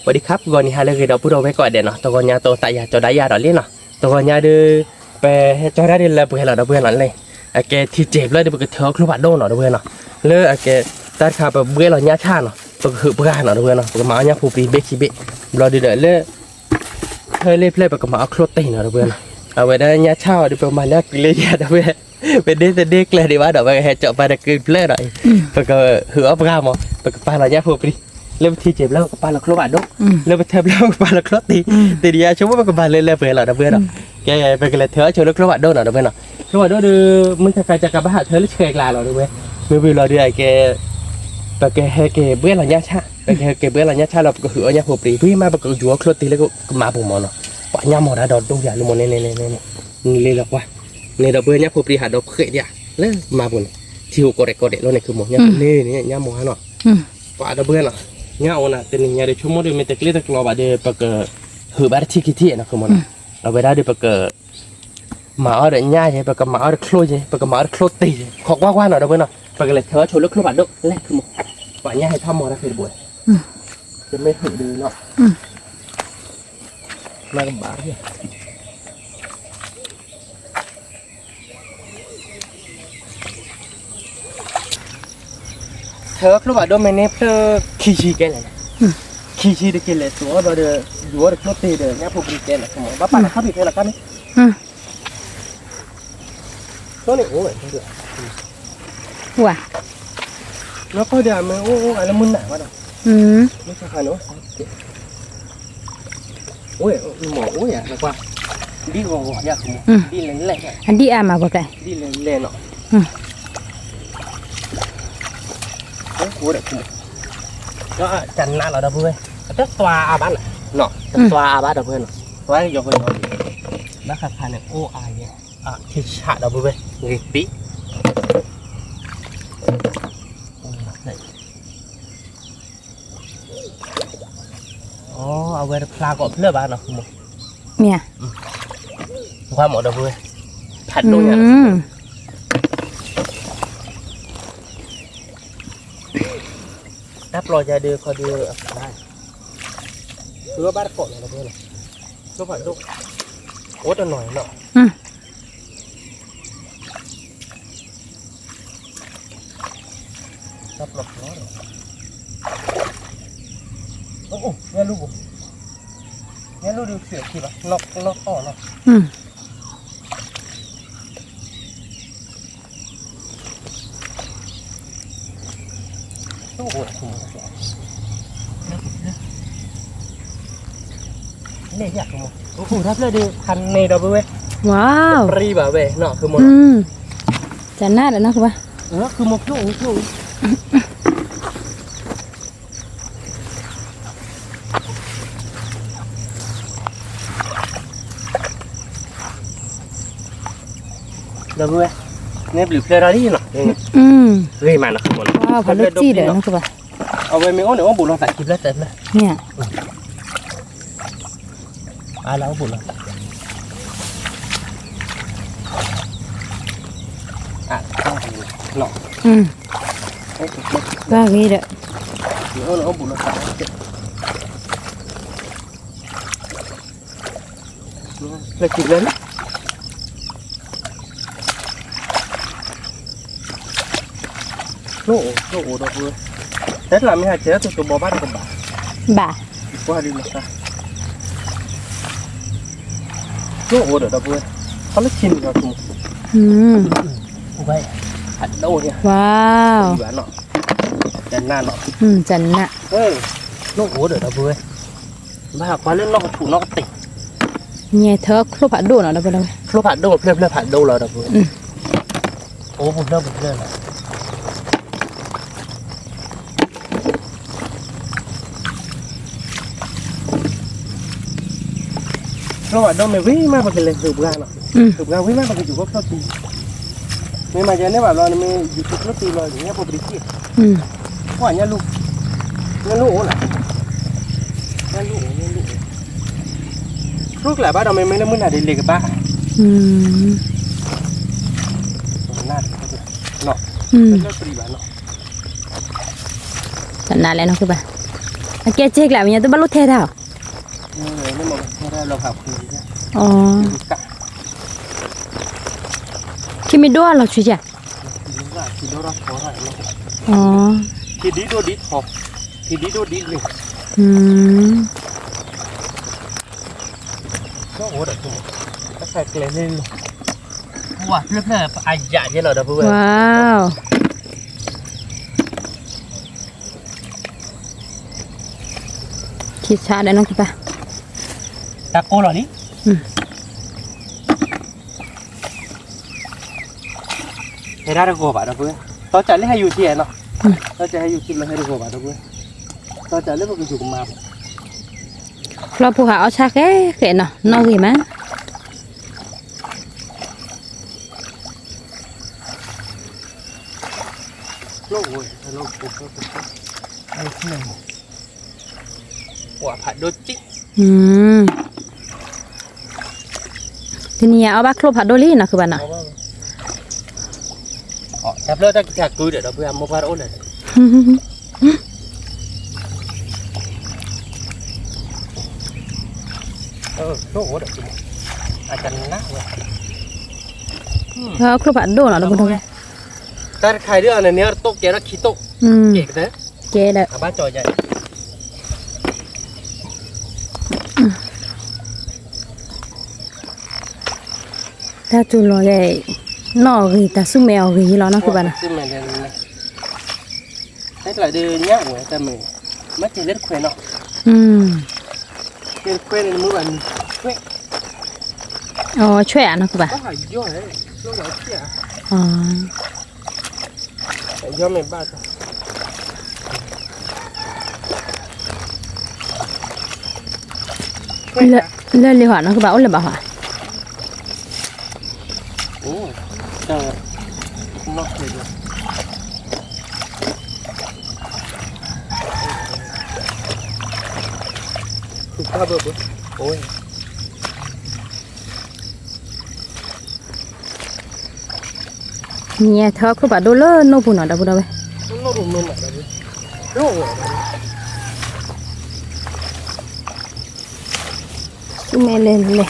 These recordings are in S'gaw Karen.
ဝဲဒ်ခါပဂီၢ်နံၤဟါလၢအဂ့ၤဒီးပုၢ်ဒီးဝဲၢ်ကိးဂၤဒဲးနီၤ, တဂီၤညါတသးယၤကၠီဒၣ်ယၤဒီးလံနီၤ, တဂီၤညါဒီး ပဟဲကၠီဒၣ်ဒ်လၢပှဲၤလီၤဒီပုၢ်ဝဲၢ်နီၤလံ, အကဲထံၣ်စဲးဖျၢၣ်ဒီး ပကထၢအီၣ်ချိၣ်ဖးဒိၣ်နီၤဒီပုၢ်ဝဲၢ်နီၤ, လၢအကဲ တၢ်တခါပဘှဲလီၤညၣ်ဆၣ်နီၤ, ပကဟုးပှၢ်နီၤဒီပုၢ်ဝဲၢ်နီၤ, ပကမၤအီၣ်ညၣ်ဖိပြံဘ့ၣ်ခံဘ့ၣ်, ဘျီဒုဒီးလၢ ထၢလ့ၣ်ဖျၢၣ်ပကမၤအီၣ်ချိၣ်တ့ၢ်နီၤဒီပုၢ်ဝဲၢ်နီၤ, အဝဲဒၣ်ညၣ်ဆၣ်အီၤဒီး ပမၤညၣ်ကုလ့ယၤဒီပုၢ်ဝဲၢ်, ပဒ့တဒ့ကျၢၤဒံးဘၣ်ဒီး ပကဟဲကၠီပာ်တကုဖျၢၣ်ဒီးအံၤ, ပကဟုးအီၣ်ပှၢ်မး, ပကပာ်လီၤညၣ်ဖိပြံ, လၢပထံၣ်စဲးဖျၢၣ် ပကပာ်လီၤချိၣ်ဖးဒိၣ်, လၢပထၢဖျၢၣ် ပကပာ်လီၤချိၣ်တ့ၢ်, တနံၤညါဆိကမိၣ်ပကပာ်လၢလၢပှဲၤလီၤဒီပုၢ်ဝဲၢ်ဒီး, ကဲ ပကလဲၤထၢအီၣ်ချိၣ်လၢချိၣ်ဖးဒိၣ်နီၤဒီပုၢ်ဝဲၢ်နီၤ, ချိၣ်ဖးဒိၣ်ဒီး မုၢ်ဆါခါကဘၣ်ဟးထၢလၢဆှဲကျါလီၤဒီပုၢ်ဝဲၢ်, မ့ၢ်ဝံၤလီၤဒုးအကဲ ပကဟဲက့ၤဘှဲလီၤညၣ်ဆၣ်, ပကဟဲက့ၤဘှဲလီၤညၣ်ဆၣ်လီၤ ပကဟုးအီၣ်ညၣ်ဖိပြံ, ဝံၤမးပကယူၤအီၣ်ချိၣ်တ့ၢ်လၢကမၤပူၤမးနီၤ, ပှၤညၣ်မီၤတၢ်ဒီးဒိၣ်ယၤလၢမီၤန့ၣ်န့ၣ်န့ၣ်, န့ၣ်လံလီၤကွၢ်, န့ၣ်ဒီပုၢ်ဝဲၢ်ညၣ်ဖိပြံဟးဒီးဖှဲးဒံးဧါ, လၢမၤပူၤန့ၣ်, ထံဟူးကီးဒဲးကီးဒဲးလီၤန့ၣ် ခုမိၢ်ညၣ်ဖိန့ၣ်န့ၣ် ညၣ်မီၤဟါနီၤ, ပှၤဒီပုၢ်ဝဲၢ်နီၤ, ညၣ်အိၣ်နၤ တနံၤညါဒီးဆိကမိၣ်ဒီး မ့ၢ်တကျ့တကျီဘၣ်ဒီး ပကဟုးဘၣ်တထံၣ်ခံထံၣ်နီၤ ခုမိၢ်နီၤ, အဝဲဒၣ်ဒီးပက မၤအီၣ်ဒီးညၣ်ယဲ ပကမၤအီၣ်ဒီးချိၣ်ယဲ ပကမၤအီၣ်ဒီးချိၣ်တ့ၢ်ယဲ ခိးကွၢ်ကွၢ်နီၤဒီပုၢ်ဝဲၢ်နီၤ, ပကလဲၤထၢအီၣ်ချိၣ်လၢချိၣ်ဖးဒိၣ်လဲၣ် ခုမိၢ်, ပှၤညၣ်ဟဲထီၣ်မီၤတၢ်ဖဲတဘိ, တမ့ၢ်ဟုးဒီးနီၤ, မၤကဘၣ် ထၢချိၣ်ဖးဒိၣ်မ့ၢ်န့ၢ်ဖျၢၣ်ခံဆံကဲလဲၣ်, ခံဆံတက့ၢ်လဲၣ် သူၣ်အီၣ်ဘျီဒီး ယူၤအီၣ်ဒီးချိၣ်တ့ၢ်ဒီး ညၣ်ဖိပြံကဲလဲၣ် ဘၣ်ပာ်လီၤခါဘံၣ်ဖဲလီၤခါန့ၣ်, ချိၣ်န့ၣ်အိၣ်ဝဲ, ဝါ, နီၢ်ကီၢ်ဒီးအမ့ၢ်အိၣ်အိၣ်အလၢမုၢ်နၤဘၣ်ဒီး, မ့ၢ်ခါခါန့ၣ်အိၣ် အိၣ်မ့ၢ်အိၣ်ယၤ ကွၢ်, ဒ်ဂီၤဂီၤယၤ ဒ်လဲၣ်လဲၣ်, အဒံၣ်အါမးပှၤကဲ, ဒ်လဲၣ်လဲၣ်နီၤ, အိၣ်ဒီး ကနးလီၤဒီပုၢ်ဝဲၢ်, တသွါအါဘၣ်နီၤ, တသွါအါဘၣ်ဒီပုၢ်ဝဲၢ်နီၤ, သွါယီၤကယီၤ, ဘၣ်ဃးဖးန့ၣ် အိၣ်အါယဲ, ထံဆးဒီပုၢ်ဝဲၢ် ဂ့ၤပံ, အိၣ် အဝဲတဖျါကိးဖျၢၣ်ဘၣ်နီၤ မ့ၢ်ဧါ, ကွၢ်မးဒီပုၢ်ဝဲၢ်, ဖးဒိၣ်ညါလီၤ, တၢ်ပျီယၤဒုးခီဒုးအဖျါ, ဃုအီၣ်ဘၣ်တကိးလီၤဒီပုၢ်ဝဲၢ်နီၤ, ဖးဒိၣ်, အိၣ်တနီၤနီၤ တၢ်ပျီပျီ, အိၣ်အိၣ် ညၣ်လူၢ်ပူၤ, ညၣ်လူၢ်ဒုးဖျိးခံဘၣ် နီၢ်ကီၢ်နီၤ, အိၣ်အိၣ် န့ၣ်ယၤ အိၣ်အိၣ် တၢ်ဖျၢၣ်ဒုး ဖးန့ၢ်ဒီပုၢ်ဝဲၢ်, ဝါ, ပြံဘၣ်ဝဲနီၤ ဃုမိၢ်, ကနၣ်ဒီးနီၤ ဃုဘၣ်, ဃုမိၢ် ဖျိအိၣ် ဖျိအိၣ် ဒီပုၢ်ဝဲၢ်, န့ၣ်ဘျုးဖျၢၣ်ထီၣ်လံနီၤ, ဂ့ၤမးနီၤ ဃုမိၢ်နီၤ, ဖးဒိၣ်စံၣ်ဒီးနီၤ ဃုဘၣ်, အဝဲမ့ၢ်အိၣ်န့ၣ် အိၣ်ဘူးလိာ်သးခံဖျၢၣ်သၢဖျၢၣ်, န့ၣ် အါလၢအိၣ်ဘူးလိာ်သး, အါ, ဘၣ်ဂ့ၤဒီး, အိၣ်ဘူးလိာ်သး, လၢခံဖျၢၣ်န့ၣ် ကျိၣ်အိၣ် ကျိၣ်အိၣ်ဒီပုၢ်ဝဲၢ်, တဲတလးမ့ၢ်ဟးကဲထီၣ်တဘီဘၣ်တကဘၣ်, ဘၣ်, ကွၢ်ဒ်မး, ကျိၣ်အိၣ်ဒီးဒီပုၢ်ဝဲၢ်, ခီလၢခံန့ၣ်ဒီး, ဝါ, ကနၣ်, ကျိၣ်အိၣ်ဒီးဒီပုၢ်ဝဲၢ်, ဘၣ်ကွၢ်လၢနီၢ်ကထူၣ်နီၢ်ကတ့ၢ် ညဲထၢချိၣ်ဖးဒိၣ်နီၤ ဒီပုၢ်ဝဲၢ်, ချိၣ်ဖးဒိၣ် ဖျၢၣ်ဖျၢၣ်ဖးဒိၣ်လီၤ ဒီပုၢ်ဝဲၢ်, အိၣ်ပူၤဖျၢၣ်ပူၤဖျၢၣ်လီၤ, ချိၣ်ဖးဒိၣ်မ့ၢ်ဝံၤမး ပကလဲၤဟုးပှၢ်နီၤ, ဟုးပှၢ်ဝံၤမး ပကယူၤခိၣ်ဖျိတံၢ်, မ့ၢ်မၤယဲန့ၣ်ဘၣ်ဘျီ နမ့ၢ်ယူၤခိၣ်ဖျိတံၢ်ဘျီ ညၣ်ဖိပြံစံၣ်, ကွၢ်ညၣ်လူၢ်, ညၣ်လူၢ်အိၣ်နီၤ, ညၣ်လူၢ်အိၣ် ညၣ်လူၢ်အိၣ်, ဖျိကျဲဘၣ်ဒီး မ့မ့ၢ်လၢမုၢ်နၤဒ်လဲၣ်ကဘၣ်, နၢ်တခါ, တနၢ်လဲၣ်နီၤ ဃုဘၣ်, အကဲစ့ကျးမ့ၢ်ညါ တဘၣ်လိၣ်ထဲတၢ်ဧါ. အီၤ, ခံမံၤဒိၣ်အလီၤဆံးကဲ, အီၤ, ဝါ, ခံဆါဒီးနီၢ်ကပၤ, တၢ်ကိၢ်လီၤလံ. ဟဲဒၣ်တဂီၤဘၣ်ဒီပုၢ်ဝဲၢ်, သီစးလၢဟဲယူၤထံနီၤ, သီစးဟဲယူၤထံလီၤ ဟဲတဂီၤဘၣ်ဒီပုၢ်ဝဲၢ်, သီစးလၢပကယူၤကမါဘၣ်, ဖျီဖိဟးအီၣ်ဆၣ်ဃဲဃဲနီၤ နီၢ်ဂ့ၤမး. တနံၤအံၤအီၣ်ဘၣ်ချိၣ်ဖးဒိၣ်လံနီၤ ခုဘၣ်နီၤ, တၢ်ဖျၢၣ်တၢ်ကထးကုဒီးဒီပုၢ်ဝဲၢ် မိၢ်ပှၢ်တအိၣ်လၢၤဒီး ချိၣ်ဖးဒိၣ်နီၤ ဒီပုၢ်ဝဲၢ်, တၢ်တခါဒ်အီၤန့ၣ် န့ၢ်တတိၢ်ကဲထီၣ်ခံတိၢ်, ကဲဒီး အဘၣ်ကၠီၤယါ, တၢ်တူၢ်လီၤယဲ, နီၢ်အဂ့ၤ တၢ်ဆူၣ်မဲအဂ့ၤလီၤနီၤ ခုဘၣ်နီၤ, တၢ်ကျးဒုးညၣ်အိၣ်တၢ်မ့ၢ်, မ့ၢ်က့ၤလၢတခွဲးနီၤ, တခွဲးန့ၣ် တမုၢ်ဘၣ်မံၤ, အီၤ ဆွဲၣ်ဧါနီၤ ခုဘၣ်, လၢလံဟီနီၤ ခုဘၣ် အိၣ်လၢၤဘၣ်ဟီ မ့ၢ်ထီၣ်ချိၣ်ဖးဒိၣ်လၢနိၣ်ပူၤနီၤ ဒီပုၢ်ဒီဝဲၢ်, ဆူၣ်မဲလဲၤလဲၤ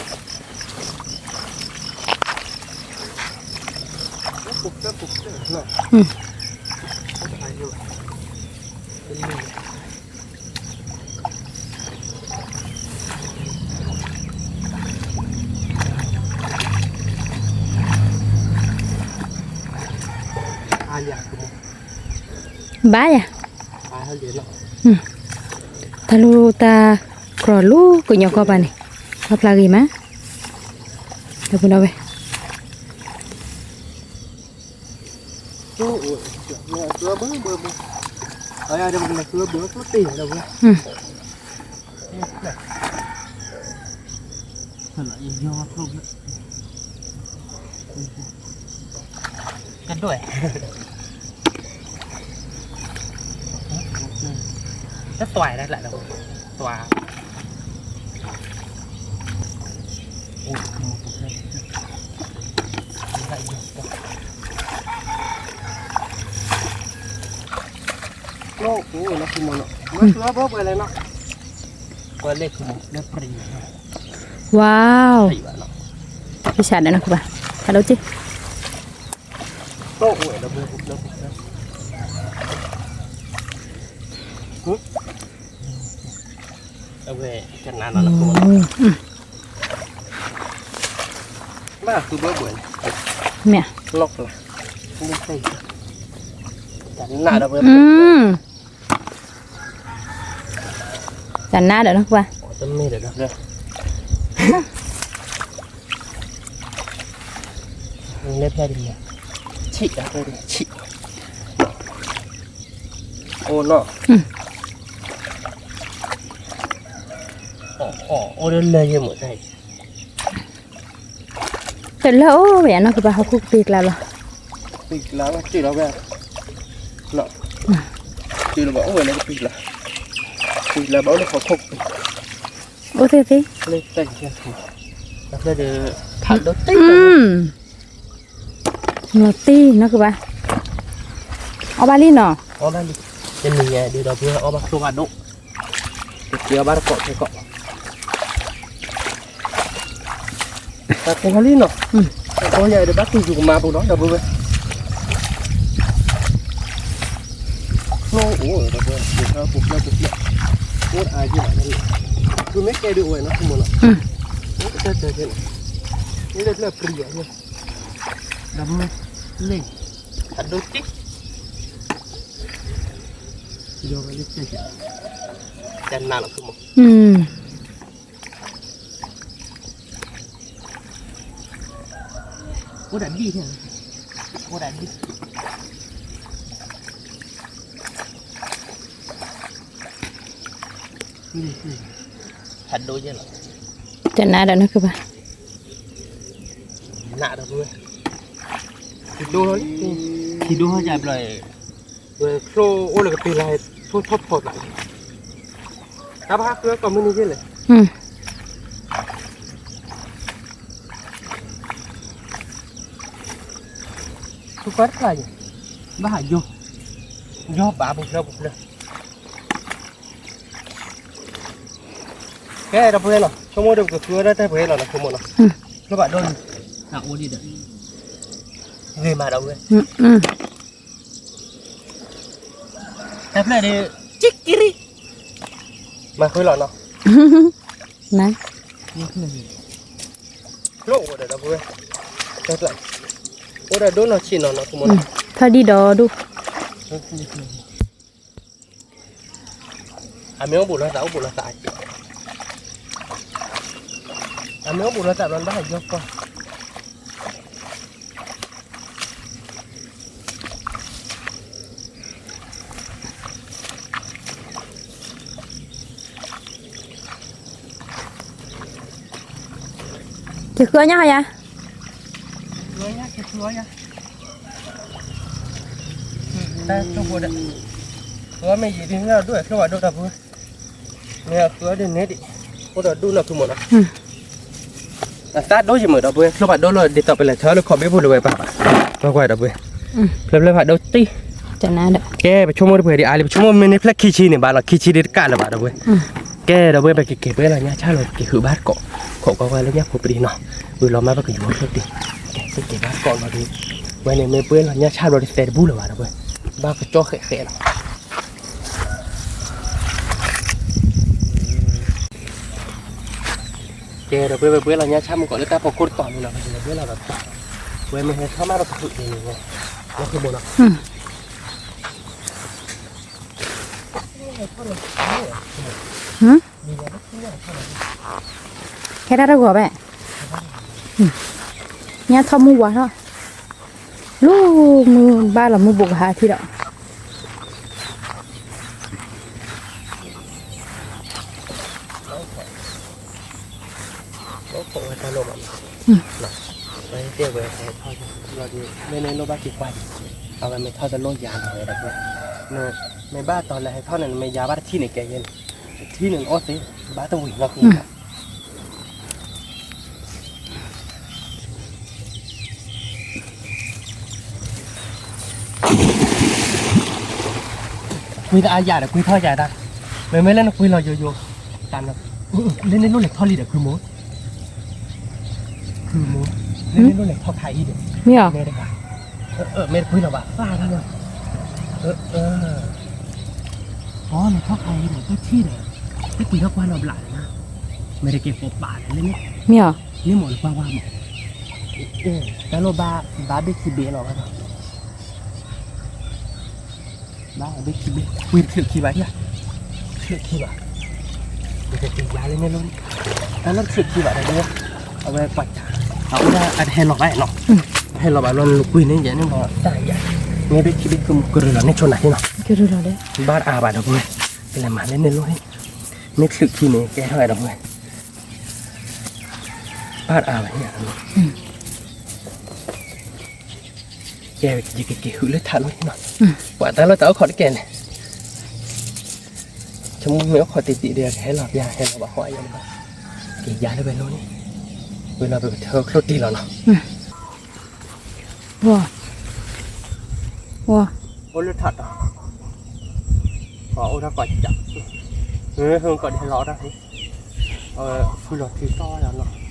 ဘၣ်ယၤ, တၢ်လူတၢ်ကြီၤလူကညီကီၢ်ပၤန့ၣ်, ပှၤဖျါဂ့ၤမး, ဒီပုၢ်ဒီဝဲၢ် ကဒိၣ်, တသွဲၣ်ဒၣ်လၢ, သွဲၣ် ဝါ, ဖံဆးဒီးနီၢ်ကပၤ, ဖးဒိၣ်က့ၢ်, အဝဲကနၣ်နီၤ, မ့ၢ်, တၢ်နးဒီးနီၢ်ကပၤ, လဲၤဖဲဒ်လဲၣ်, ဆံး, အိၣ်နီၤ, အိၣ်ဒီးလၢယဲၢ်မုၢ်တၢ်အံၤ တလၢအိၣ်ဝဲနီၢ်ကပၤ ဟီၣ်ခိၣ်ကပ့ၤကျါလီၤ, ကပ့ၤကျါဝဲတုၤလီၤဝဲ, တုၤလီၤဘၣ်အိၣ်ဝဲလၢကပ့ၤကျါ, ကပ့ၤကျါဘၣ်အိၣ်လၢဟီၣ်ခိၣ်ကပ့ၤ, အိၣ်သ့ၣ်သ့ၣ်, ဖးဒိၣ်တ့ၢ် လီၤတံၢ်နီၢ်ကပၤ, အီၣ်ဘၣ်လံနီၤ, အီၣ်ဘၣ်လံ, တနံၤညါဒ်ဒီပုၢ်ဝဲၢ် အီၣ်ဘၣ်ချိၣ်ဖးဒိၣ်, က့ၤအီၤဘၣ်တကိးခဲကိး တၢ်ကဲဟီလံနီၤ, တၢ်ကဲယၤဒီးဘၣ်က့ၤယူၤကမါပူၤနီၤ ဒီပုၢ်ဝဲၢ်, ကျိအိၣ်ဒီပုၢ်ဝဲၢ်, ပူၤဖျဲးပူၤဖျဲးပူၤဖျဲး, အိၣ်တအါက့ၤဘၣ်, ဝံၤမ့ၢ်ကဲဒုးအိၣ်ဝဲနီၤ ဆိကမိၣ်နီၤ, ကတၢၢ်တၢၢ်ကဲန့ၣ်, မ့ၢ်လၢဖျၢၣ်ပြံယၤန့ၣ်, ဒီပုၢ်ဝဲၢ်, လ့ၣ်, အဒိတံၢ် ယိၤဝဲလၢကဲကဲ, ကဲနၤလီၤဆိကမိၣ်, အိၣ်ဒၣ်ဒံၣ်ထဲ, အိၣ်ဒၣ်ဒံၣ်, ဖးဒိၣ်ယဲၢ်လီၤ, တနၤဒီးနကဘၣ်, နးဒီးပုၢ်ဝဲၢ်, ထံဒိၣ်, ထံဒိၣ်ဟီယၤဘျီ, ဝဲချိၣ်အိၣ်လၢကပ့ၤလၢ်, ချိၣ်ထီၣ်ဖီသး, တၢ်ဘၣ်ဟးဃုအီၣ်ကိးမုၢ်နံၤယဲၢ်လဲၣ်, ထူၣ်ကွၢ်တဖျၢၣ်ယဲၢ်, ဘၣ်ဟးယီၢ်, ယီၢ်ဘၣ်ပူၤဖျၢၣ်ပူၤဖျၢၣ် ကဲဒီပုၢ်ဝဲၢ်နီၤ ဆိကမိၣ်ဒီးပကဃုအီၣ်ဒၣ်တၢ်ပှဲၤလီၤနီၤ ဆိကမိၣ်နီၤ, ဖျိဘၣ်ဒိၣ်လံ, တၢ်အိၣ်ဒံးဒီး, ဂ့ၤမးဒီပုၢ်ဝဲၢ်, တၢ်ဖျၢၣ်ဒီး, ကံကရံ, မၤဃုလီၤနီၤ, န, ဖျိအိၣ်ဒီးဒီပုၢ်ဝဲၢ်, တၢ်ဖျၢၣ်, အိၣ်ဒီးဒိၣ်နီၢ်ဆံးနီၤနီၤ ဆိကမိၣ်နီၤ, ထီၣ်ဒံၣ်ဒီးဒိၣ် အမ့ၢ်အိၣ်ဘူးလိာ်သး အိၣ်ဘူးလိာ်သး, အမ့ၢ်အိၣ်ဘူးလိာ်သးဘျီဘၣ်ဟးယီၢ်ကွၢ်, က့ၤဃုအီၣ်ညၣ်ဟီယၤ, တၢ်တိၢ်ဖိဒီး, မ့ၢ်ယံာ်ဒ်န့ၣ်ဒိၣ်ဖျိဘၣ်ဒိၣ်ဒီပုၢ်ဝဲၢ်, မ့ၢ်အဃုအီၣ်ဒ်န့ၣ်ဒံး, အိၣ်ဒီးဒိၣ်နီၢ်ဖုမ့ၢ်နီၤ, အသၣ်ဒိၣ်ယမုာ်ဒီပုၢ်ဝဲၢ် ဖျိဘၣ်ဒိၣ်လီၤ ဒ်သိးပလဲၤထၢလၢခီၣ်ဘ့ၣ်ပူၤလၢၤဝဲပၢ်ဘၣ်, ကွၢ်ကွၢ်ဒီပုၢ်ဝဲၢ်, ဖျၢၣ်ဖျၢၣ်ဖးဒိၣ်တံၢ်, ကဲပဆိကမိၣ်တပှဲၤဒံးအါလံ ပဆိကမိၣ်မ့ၢ်န့ၢ်ဖျၢၣ်ခံဆံန့ၣ်ဘၣ်လီၤ ခံဆံဒ်တကးလၢၤဘၣ်ဒီပုၢ်ဝဲၢ်, ကဲဒီပုၢ်ဝဲၢ် ပကက့ၤပှဲၤလီၤညါဆၣ်လီၤ က့ၤဟုးဘၣ်တကိး, ခိးကွၢ်ကွၢ်လၢညၣ်ဖိပဒံနီၤ, ဝံၤလီၤမၢ်ပကယူၤအီၣ်ဖျိတံၢ်, ကဲပက့ၤဘၣ်တကိးလီၤဒုး, ဝဲန့ၣ်မ့ၢ်ပှဲၤလီၤညါဆၣ်ဘျီတသဲတဘူၣ်လၢၤဘၣ်ဒီပုၢ်ဝဲၢ်, ဘၣ်ကကၠီဃဲးဃဲးလီၤ ကဲဒီပုၢ်ဝဲၢ် ပှဲၤလီၤညါဆၣ်မုၢ်ကီးလၢတၢ်ဖီခိၣ်တတီၤန့ၣ်လီၤ ပကလဲၤပှဲၤလီၤဒီး, ဝဲမ့ၢ်ဟဲထီၣ်မးဒီးကဟုးန့ၣ်, လီၤဃုာ်ဘိနီၤ, ဟဲတၢ်တဂီၤဘၣ်, ညါထီၣ်မုၢ်ဝါထီၣ်, လူမုၢ်ဘၣ်လီၤမုၢ်ဘိးကဟးထံၣ်ဒီး ဝဲတဲဝဲဟဲထီၣ်, မ့ၢ်န့ၣ်လိၣ်ဘၣ်က့ၤကွၢ်, အဝဲမ့ၢ်ထီၣ်တလိၣ်ယၤလီၤဝဲဒီး, မ့ၢ်ဘၣ်တီၤလၢဟဲထီၣ်န့ၣ် နမ့ၢ်ယၤဘၣ်တထံၣ်န့ၣ်ကဲယဲၢ်န့ၣ်, တထံၣ်န့ၣ်အီၣ်သ့, ဘၣ်တဝံၤလီၤကွံာ် ကွံာ်တအါယၤဒီး ကွံာ်ထီၣ်ယၤတၢ်, မ့မ့ၢ်လၢနကွံာ်လီၤယိယိ, တၢ်န, လၢန့ၣ်လိၣ်လဲၤထီၣ်လံဒီး ဖုမိၢ်, ဖုမိၢ်, လၢန့ၣ်လိၣ်လဲၤထီၣ်ခါအံၤဒီး, မ့ၢ်တဂၤ, မ့ၢ်တကွံာ်လီၤဘၣ် သၣ်တၢ်လၢ, အီ လဲၤထီၣ်ခါအံၤဒီး တထံၣ်ဒီး, တကွံာ်ထီၣ်ကွၢ်နီတဘျီလၢၤ, မ့ၢ်တက့ၤပိာ်ပာ်လၢန့ၣ်, မ့ၢ်အီၤ, န့ၣ်မ့ၢ်လၢကွၢ်ကွၢ်မ့ၢ်, တၢ်လိၣ်ဘၣ်, ဘၣ်ဘ့ၣ်ခံဘ့ၣ်လီၤဘၣ်ဒီး ဘၣ်ဘ့ၣ်ခံဘ့ၣ်, ဝံၤတချုးခံဘၣ်ထံၣ်ဧါ, တချုးခံဘၣ်, ယကက့ၤယါလၢန့ၣ်လိၣ်, တၢ်လၢတချုးခံဘၣ်ဒီး, အဝဲကွၢ်တၢ်, အအိၣ်ဒၣ်အတဟဲလီၤဘၣ်နီၤ, ဟဲလီၤဘၣ်လီၤနကွံာ်န့ၣ်ယဲန့ၣ်မ့ၢ်တၢ်ယါ, မ့ၢ်ဘ့ၣ်ခံဘ့ၣ် ဖုမိၢ်ကရၢလီၤန့ၣ်ဆိနၤဟ့ၣ်နီၤ, ဘၣ်တအါဘၣ်ဒီးပုၢ်ဝဲၢ်, ပလဲၤမၤလၢန့ၣ်လိၣ်န့ၣ်, မ့ၢ်တချုးခံန့ၣ် ကဲထီၣ်ဝဲဒီးပုၢ်ဝဲၢ်, ဘၣ်တအါဘၣ်န့ၣ် ကဲ ယကက့ၤဟုးလၢထးလိၣ်နီၤ, ပှၤတၢ်လီၢ်တၢ်အိၣ်ခိးတကဲန့ၣ်, ဆိကမိၣ်မ့ၢ်အိၣ်ခိးတံၢ်တံၢ်ဒီး ကဟဲလီၤပျၢ် ဟဲလီၤဘၣ်ဟီၣ်အယါန့ၣ်ဘၣ်, က့ၤယါလၢဝဲလိၣ်န့ၣ်, ဝံၤလီၤပကထၢချိၣ်တံၢ်လီၤနီၤ, အိၣ်လၢထးတီၤ, အိၣ်ထီၣ်ကီးကး, ဟဲကီးဒ်လီၤတၢ်ဖဲ, အဝဲဖုလီၤထံတီၢ်ယၤနီၤ.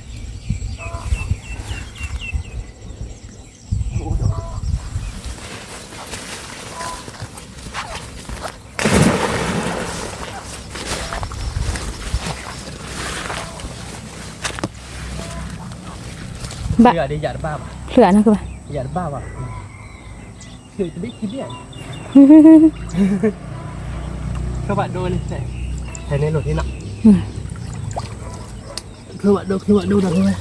ဘၣ်, ဖျၢၣ်အါန့ၣ်ကဘၣ်, ယတဘၣ်ဘၣ်, ဖျၢၣ်တဘ့ၣ်ခံဘ့ၣ်, ဖျၢၣ်ဘၣ်ဒိလံ, ဖဲန့ၣ်လိာ်သ့နီၤ, ဖျၢၣ်ဘၣ်ဒိ ဖျၢၣ်ဘၣ်ဒိဒီးဖဲ,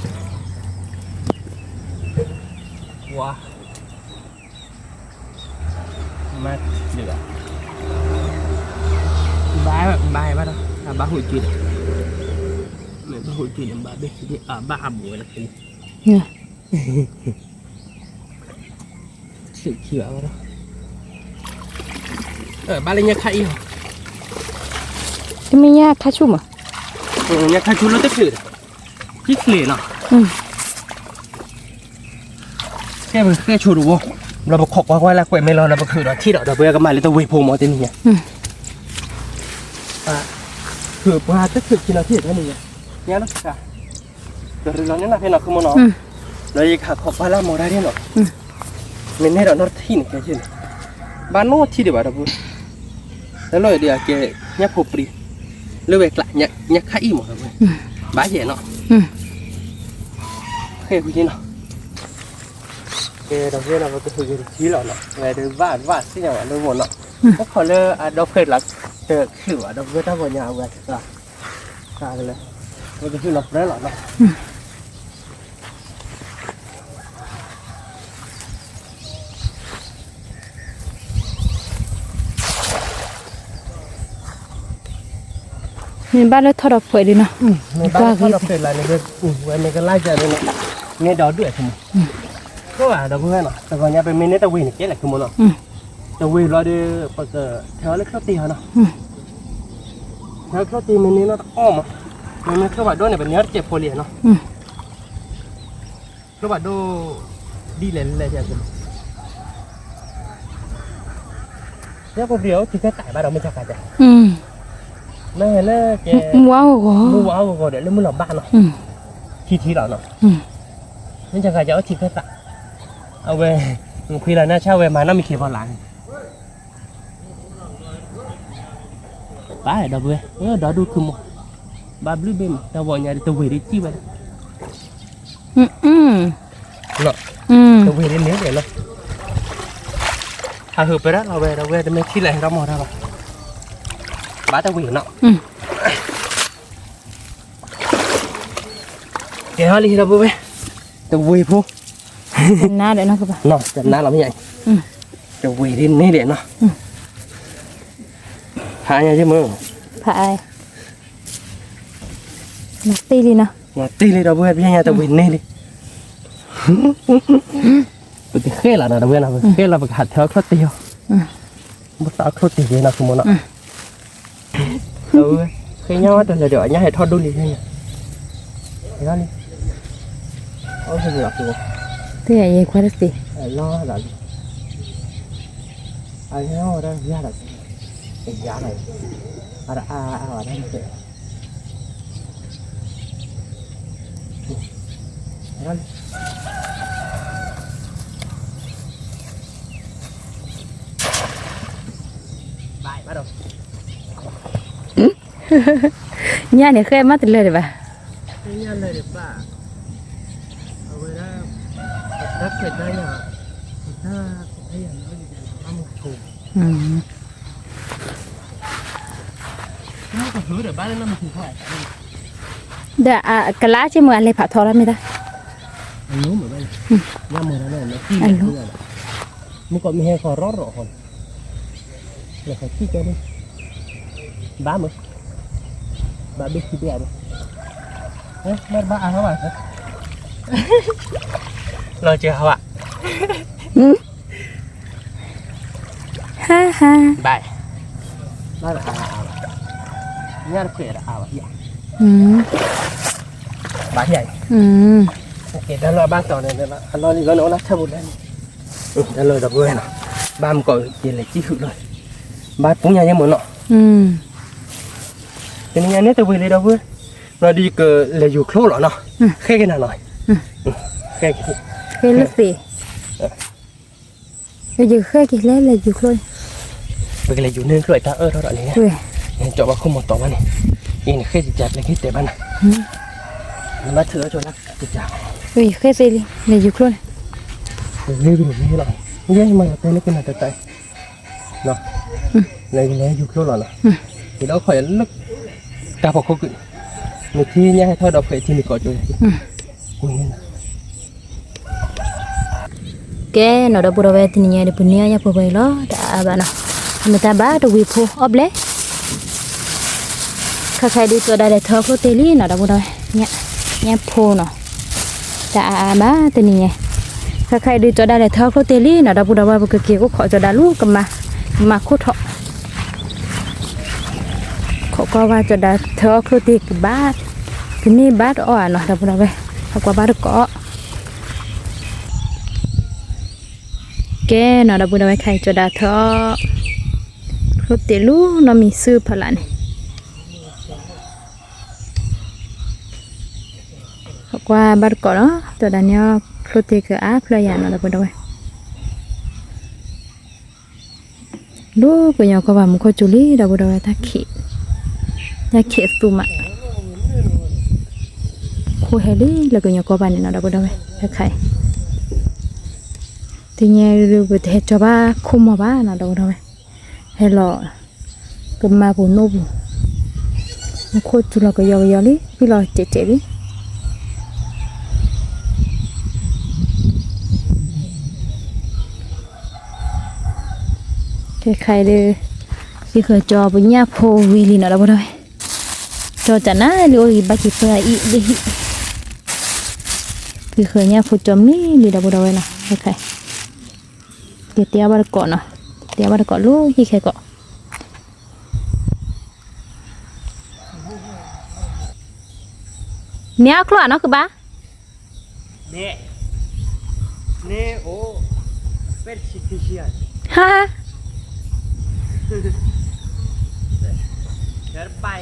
ဝါ မၤတၢ်, ဘၣ်, ဘၣ်ဘၣ်ဒီး အဘၣ်ဟူးက့ၤဒီး, မ့ၢ်ဘၣ်ဟူးက့ၤန့ၣ် ဘၣ်ဘ့ၣ်ခံဘ့ၣ် အဘၣ်အဘူးဝဲလၢခံန့ၣ်, ဆံးခံဘၣ်ဒီး, ဘၣ်လၢညါခါအံၤလီၤ, တမ့ၢ်ညါခါဆူၣ်မး, ညါခါဆူၣ်လၢတဖျၢၣ်ဒီး, ခံဖျၢၣ်နီၤ. ကဲပဃဲဆိတဝီ, ဘျီပခိးကွၢ်ကွၢ်လၢကွဲးမဲလီၤဒီးပခုးဒီးထံၣ်ဒီး ဒီပုၢ်ဝဲၢ်ကမၤလၢတဝ့ၤဖိမးတနံၤညါ, ခုးပှၤတခုးခံနီၤထံၣ်တနံၤညါ, ညါလီၤ, တရံးလီၤန့ၢ်နၤဖဲနီၤ ခုမိၢ်နီၤ, ဒီးယကဟးခိးကွၢ်လၢမိၢ်ဒၣ်န့ၣ်နီၤ, မ့ၢ်န့ၢ်ဒီးနီတထံၣ်န့ၣ်ကဲန့ၣ်, ဘၣ်နီတထံၣ်ဒံးဘၣ်ဒီပုၢ်, တၢ်လီၢ်အံၤဒ်အကဲ, ညၣ်ဖိပြံ, လၢဝဲကျး, ညါခါအံၤမးဒီပုၢ်, ဘၣ်ယဲၢ်နီၤ, ဃဲဝံၤန့ၣ်နီၤ. ကဲဒီပုၢ်ဝဲၢ်နီၤ ပကဟုးက့ၤတထံၣ်လီၤနီၤ ဝဲဒၣ်ဘၣ်ဘၣ်စံၣ်ညီၣ်ဘၣ်လၢမိၢ်နီၤ အိၣ်ခိးလၢအဒီဖျၢၣ်လီၤ တချုးဘၣ်ဒီပုၢ်ဝဲၢ်တၢ်ဂီၤညါအဝဲသး သးကလဲၤ ပကဟုးလီၤပြၢလီၤနီၤ မ့ၢ်ဘၣ်လၢထီၣ်ဒီးဖှဲးဒံးနီၤ မ့ၢ်ဘၣ်လၢထီၣ်ဒီးဖှဲးလၢန့ၣ် ဝဲမ့ၢ်ကလါကၢ်န့ၣ် မ့ၢ်ဒီဒူၣ်အခိၣ်မး ခိၣ်ဘၣ်ဒီပုၢ်ဝဲၢ်နီၤ တဂီၤညါပမ့ၢ်န့ၢ်တဝ့ၤန့ၣ်ကဲလဲၣ်ခိၣ်မးနီၤ တဝ့ၤဘျီဒီး ပကထဲအီၤလၢချိၣ်တ့ၢ်ဟီနီၤ ထဲအီၤလၢချိၣ်တ့ၢ်မ့ၢ်န့ၢ်နီၤတအီၣ်မး မ့မ့ၢ်ခိၣ်ဘၣ်ဒိၣ်န့ၣ် ပန့ၢ်အီၤတစဲးဖိလံနီၤ ခိၣ်ဘၣ်ဒိၣ် ဒ်လဲၣ်လဲၣ် ယဲၢ်ပူၤပျံၤအိၣ်ထံခၢၣ်သးဘၣ်ဒီးမ့ၢ်တၢ်ကါတဲ မ့ၢ်ဟဲလၢကဲ မုၢ်ဝါဂီၤ မုၢ်ဝါဂီၤဒီးလၢမုၢ်လီၤဘၣ်နီၤ ထံထံလီၤနီၤ မ့ၢ်တၢ်ကါတဲအိၣ်ထံခၢၣ်သး အဝဲ နခွံလီၤနၢ်ဆၣ်ဝဲမၤနီၣ်မ့ၢ်ခံဖီလာ်န့ၣ် ဘၣ်ဒီပုၢ်ဝဲၢ် ဒီဒူၣ်ခိၣ်မး ဘၣ်ဘျုးဘ့ၣ်မး တၢ်ဂီၤညါဒီးတဝ့ၤဒ်စံၣ်ဝဲဒၣ် တဝ့ၤဒ်န့ၣ်ဒဲးလီၤ ဟးဟုးပရၢလီၤဝဲဒီးဝဲတမ့ၢ်ထံၣ်လၢဟဲထီၣ်မီၢ်တၢ်ဘၣ် ဘၣ်တဝ့ၤနီၤ ကဲဟီလံဒီပုၢ်ဝဲၢ် တဝ့ၤဖိ နါဒီးနီၤကဘၣ် နီၤ တနါလီၤမ့ၢ်ယါ တဝ့ၤဒ်န့ၣ်ဒဲးနီၤ ဖးညါယမုၢ် ဖး နတ့ၢ်လံနီၤ နတ့ၢ်လံဒီပုၢ်ဝဲၢ် ပညါတဝ့ၤန့ၣ်လံ ပကဃဲလီၤနီၤ တဝ့ၤနီၤ ပကဃဲလီၤ ပကဟးထဲအီၤချိၣ်တ့ၢ်အီၤ ပသးအီၤချိၣ်တ့ၢ်က့ၤနီၤ ဆိကမိၣ်နီၤ ဃ့ညါဝဲတလၢာ်ဒီး အညါဟဲထီၣ်ဒိၣ်လံ ဟဲညါ ဟဲထီၣ်လံ အိၣ်လီၤ တ့ၢ်ယဲခွဲတသ့ လီၤလီၤလံ အညါဝဲဒၣ်ယါလီၤ ယါလီၤ အါအါဝဲဒၣ် ညါန့ၣ် ဃဲမးတလၢာ်ဒံးဘၣ် ညါလၢာ်ဒံးဘၣ် အဝဲဒၣ် တၢ်ဖျဲးတၢ်ယၤ တၢ်ဖျဲးတၢ်ယၤ ဘၣ်မုၢ်ထူ ဒီးကလါက့မုၢ်အလဲၤဖးထီလီၤမ့ၢ်တၢ် အလိၣ်မ့ၢ်ဘၣ် ညါမုၢ်တၢ်န့ၣ် မ့ၢ်ကီးမ့ၢ်ဟဲဃီၤရီၣ်ရီၣ်ဃီၤ လဲၤဃီၤထံၣ်ကၢန့ၣ် ဘၣ်မုၢ် ဘၣ်ဘ့ၣ်ခံဘ့ၣ်အါဒီး မ့ၢ်တဘၣ်အါထီၣ်ဘၣ် လီၤစှၤဟးဘၣ် ဟါဟါ ဘၣ် ဘၣ်အါအါဘၣ် ညၣ်တခွဲးဒီးအါဘၣ် ဘၣ် တၢ်လီၢ်ဘၣ်တီၤန့ၣ် အလီၢ်လံလီၤန့ၣ် အိၣ်လၢဆၢပူၤလဲၣ်န့ၣ် တၢ်လီၢ်ဒီပုၢ်ဝဲၢ်နီၤ ဘၣ်မုၢ်ကီးက့ၤလဲၤကံၣ်ဟုးလီၤ ဘၣ်ပူညါယဲမုၢ်နီၤ တနံၤညါန့ၣ်တဝံၤလံဒီပုၢ်ဝဲၢ်, ဒီးယကလဲၤယူၤချိၣ်လီၤနီၤ, ဃဲက့ၤနၤလီၤ, ဃဲက့ၤ, ဃဲလၢသ့ၣ်, ယဃဲက့ၤလဲၤလဲၤယူၤချိၣ်, ပကလဲၤယူၤန့ၢ်ချိၣ်အတၢ်အၢၣ်ထီၣ်ဒီးန့ၣ်, ကၠီဘၣ်ခိၣ်မီၤတီၤဘၣ်န့ၣ်, အံၤန့ၣ်ဃဲကကၢ်ပျဲက့ၤတဲဘၣ်နၤ, နဘၣ်ထုးအီၣ်ကၠီလၢကကၢ်, ယဃဲသ့လံ လဲၤယူၤချိၣ်န့ၣ်, ဂ့ၤဂ့ၤလီၤ, ဂ့ၤမၤယတဲလၢကနၣ်တတၢ် လဲၤလဲၤယူၤချိၣ်လီၤနီၤ, ယဒီးခီၣ်ယၤလၢ တၢ်ဖီခိၣ်ကွံာ်, နထံၣ်ညါဟဲထီၣ်ဒီးဖဲထံနကီၢ်ကၠိ, ကဲနီၤ ဒီပုၢ်ဒီဝဲၢ် တနံၤညါဒီး ပန့ၢ်အီၣ်ညၣ်ဖိခွဲအံၤလီၤ တအါဘၣ်နီၤ, အမတၤဘၣ်တဝံၤဖိအီၣ်ဘျဲၣ် ခါခါအံၤဒုးကၠီဒါလဲၤထၢချိၣ်တ့ၢ်လံနီၤ ဒီပုၢ်ဒီဝဲၢ်, ညၣ်ဖိနီၤ, တအါအါဘၣ်တနံၤညါ, ခါခါအံၤဒုးကၠီဒါလဲၤထၢချိၣ်တ့ၢ်လံနီၤ ဒီပုၢ်ဒီဝဲၢ် ပကက့ၤအိၣ်ခိးကၠီဒါလူၤ ကမၤ, ကမၤခိၣ်ထီၣ်, ခိးကွၢ်ဝဲကၠီဒါထၢအီၣ်ချိၣ်တ့ၢ်ကဘၣ်, ကန့ၢ်ဘၣ်တအီၣ်ဧါနီၤ ဒီပုၢ်ဒီဝဲၢ်, ဟးကွၢ်ဘၣ်တကိး ကဲနီၤ ဒီပုၢ်ဒီဝဲၢ် ခါအံၤကၠီဒါထၢအီၣ်ချိၣ်တ့ၢ်လူၤနီတမံၤ စုဖီလာ်န့ၣ်, ဟးကွၢ်ဘၣ်တကိးနီၤ ကၠီဒါန့ၢ်အီၣ်ချိၣ်တ့ၢ်ကအါဖျၢၣ်ယၤနီၤ ဒီပုၢ်ဒီဝဲၢ် လူၤကညီကီၢ်ဘၣ်မူခိၣ်စူၤလံ ဒီပုၢ်ဒီဝဲၢ် တၢ်ခံး, တၢ်ခံးအသူမး, ခိၣ်ဟဲလံလၢကညီကီၢ်ဘၣ်န့ၣ်နီၤ ဒီပုၢ်ဒီဝဲၢ် တၢ်ခါအံၤ, တနံၤညါဒုးပတဟဲကၠီဘၣ်ခိၣ်မီၤဘၣ်နီၤ ဒီပုၢ်ဒီဝဲၢ်, ဟဲလီၤ ကမၤပူၤနိၣ်ပူၤ, မူခိၣ်စူၤလီၤကယီကယီလံ ဖံလီၤစဲးစဲးလံ ကဲခါအံၤဒီး, ယဃၢၤကၠီပညၣ်ဖိဝံၤလံနီၤ ဒီပုၢ်ဒီဝဲၢ်, ကၠီကနၣ်လံအိၣ်ဂံၢ်ဘါက့ၤပှၤအံၤလၢဟံၣ်, ယဃၢၤညၣ်ဖိကၠီမံလံ ဒီပုၢ်ဒီဝဲၢ်နီၤ ခဲခါအံၤ, ကတဲအီၣ်ဘၣ်တကိးနီၤ, တဲအီၣ်ဘၣ်တကိးလၢဟံၣ်ခဲကိး မ့ၢ်အီၣ်ချိၣ်အနီၢ်ခုဘၣ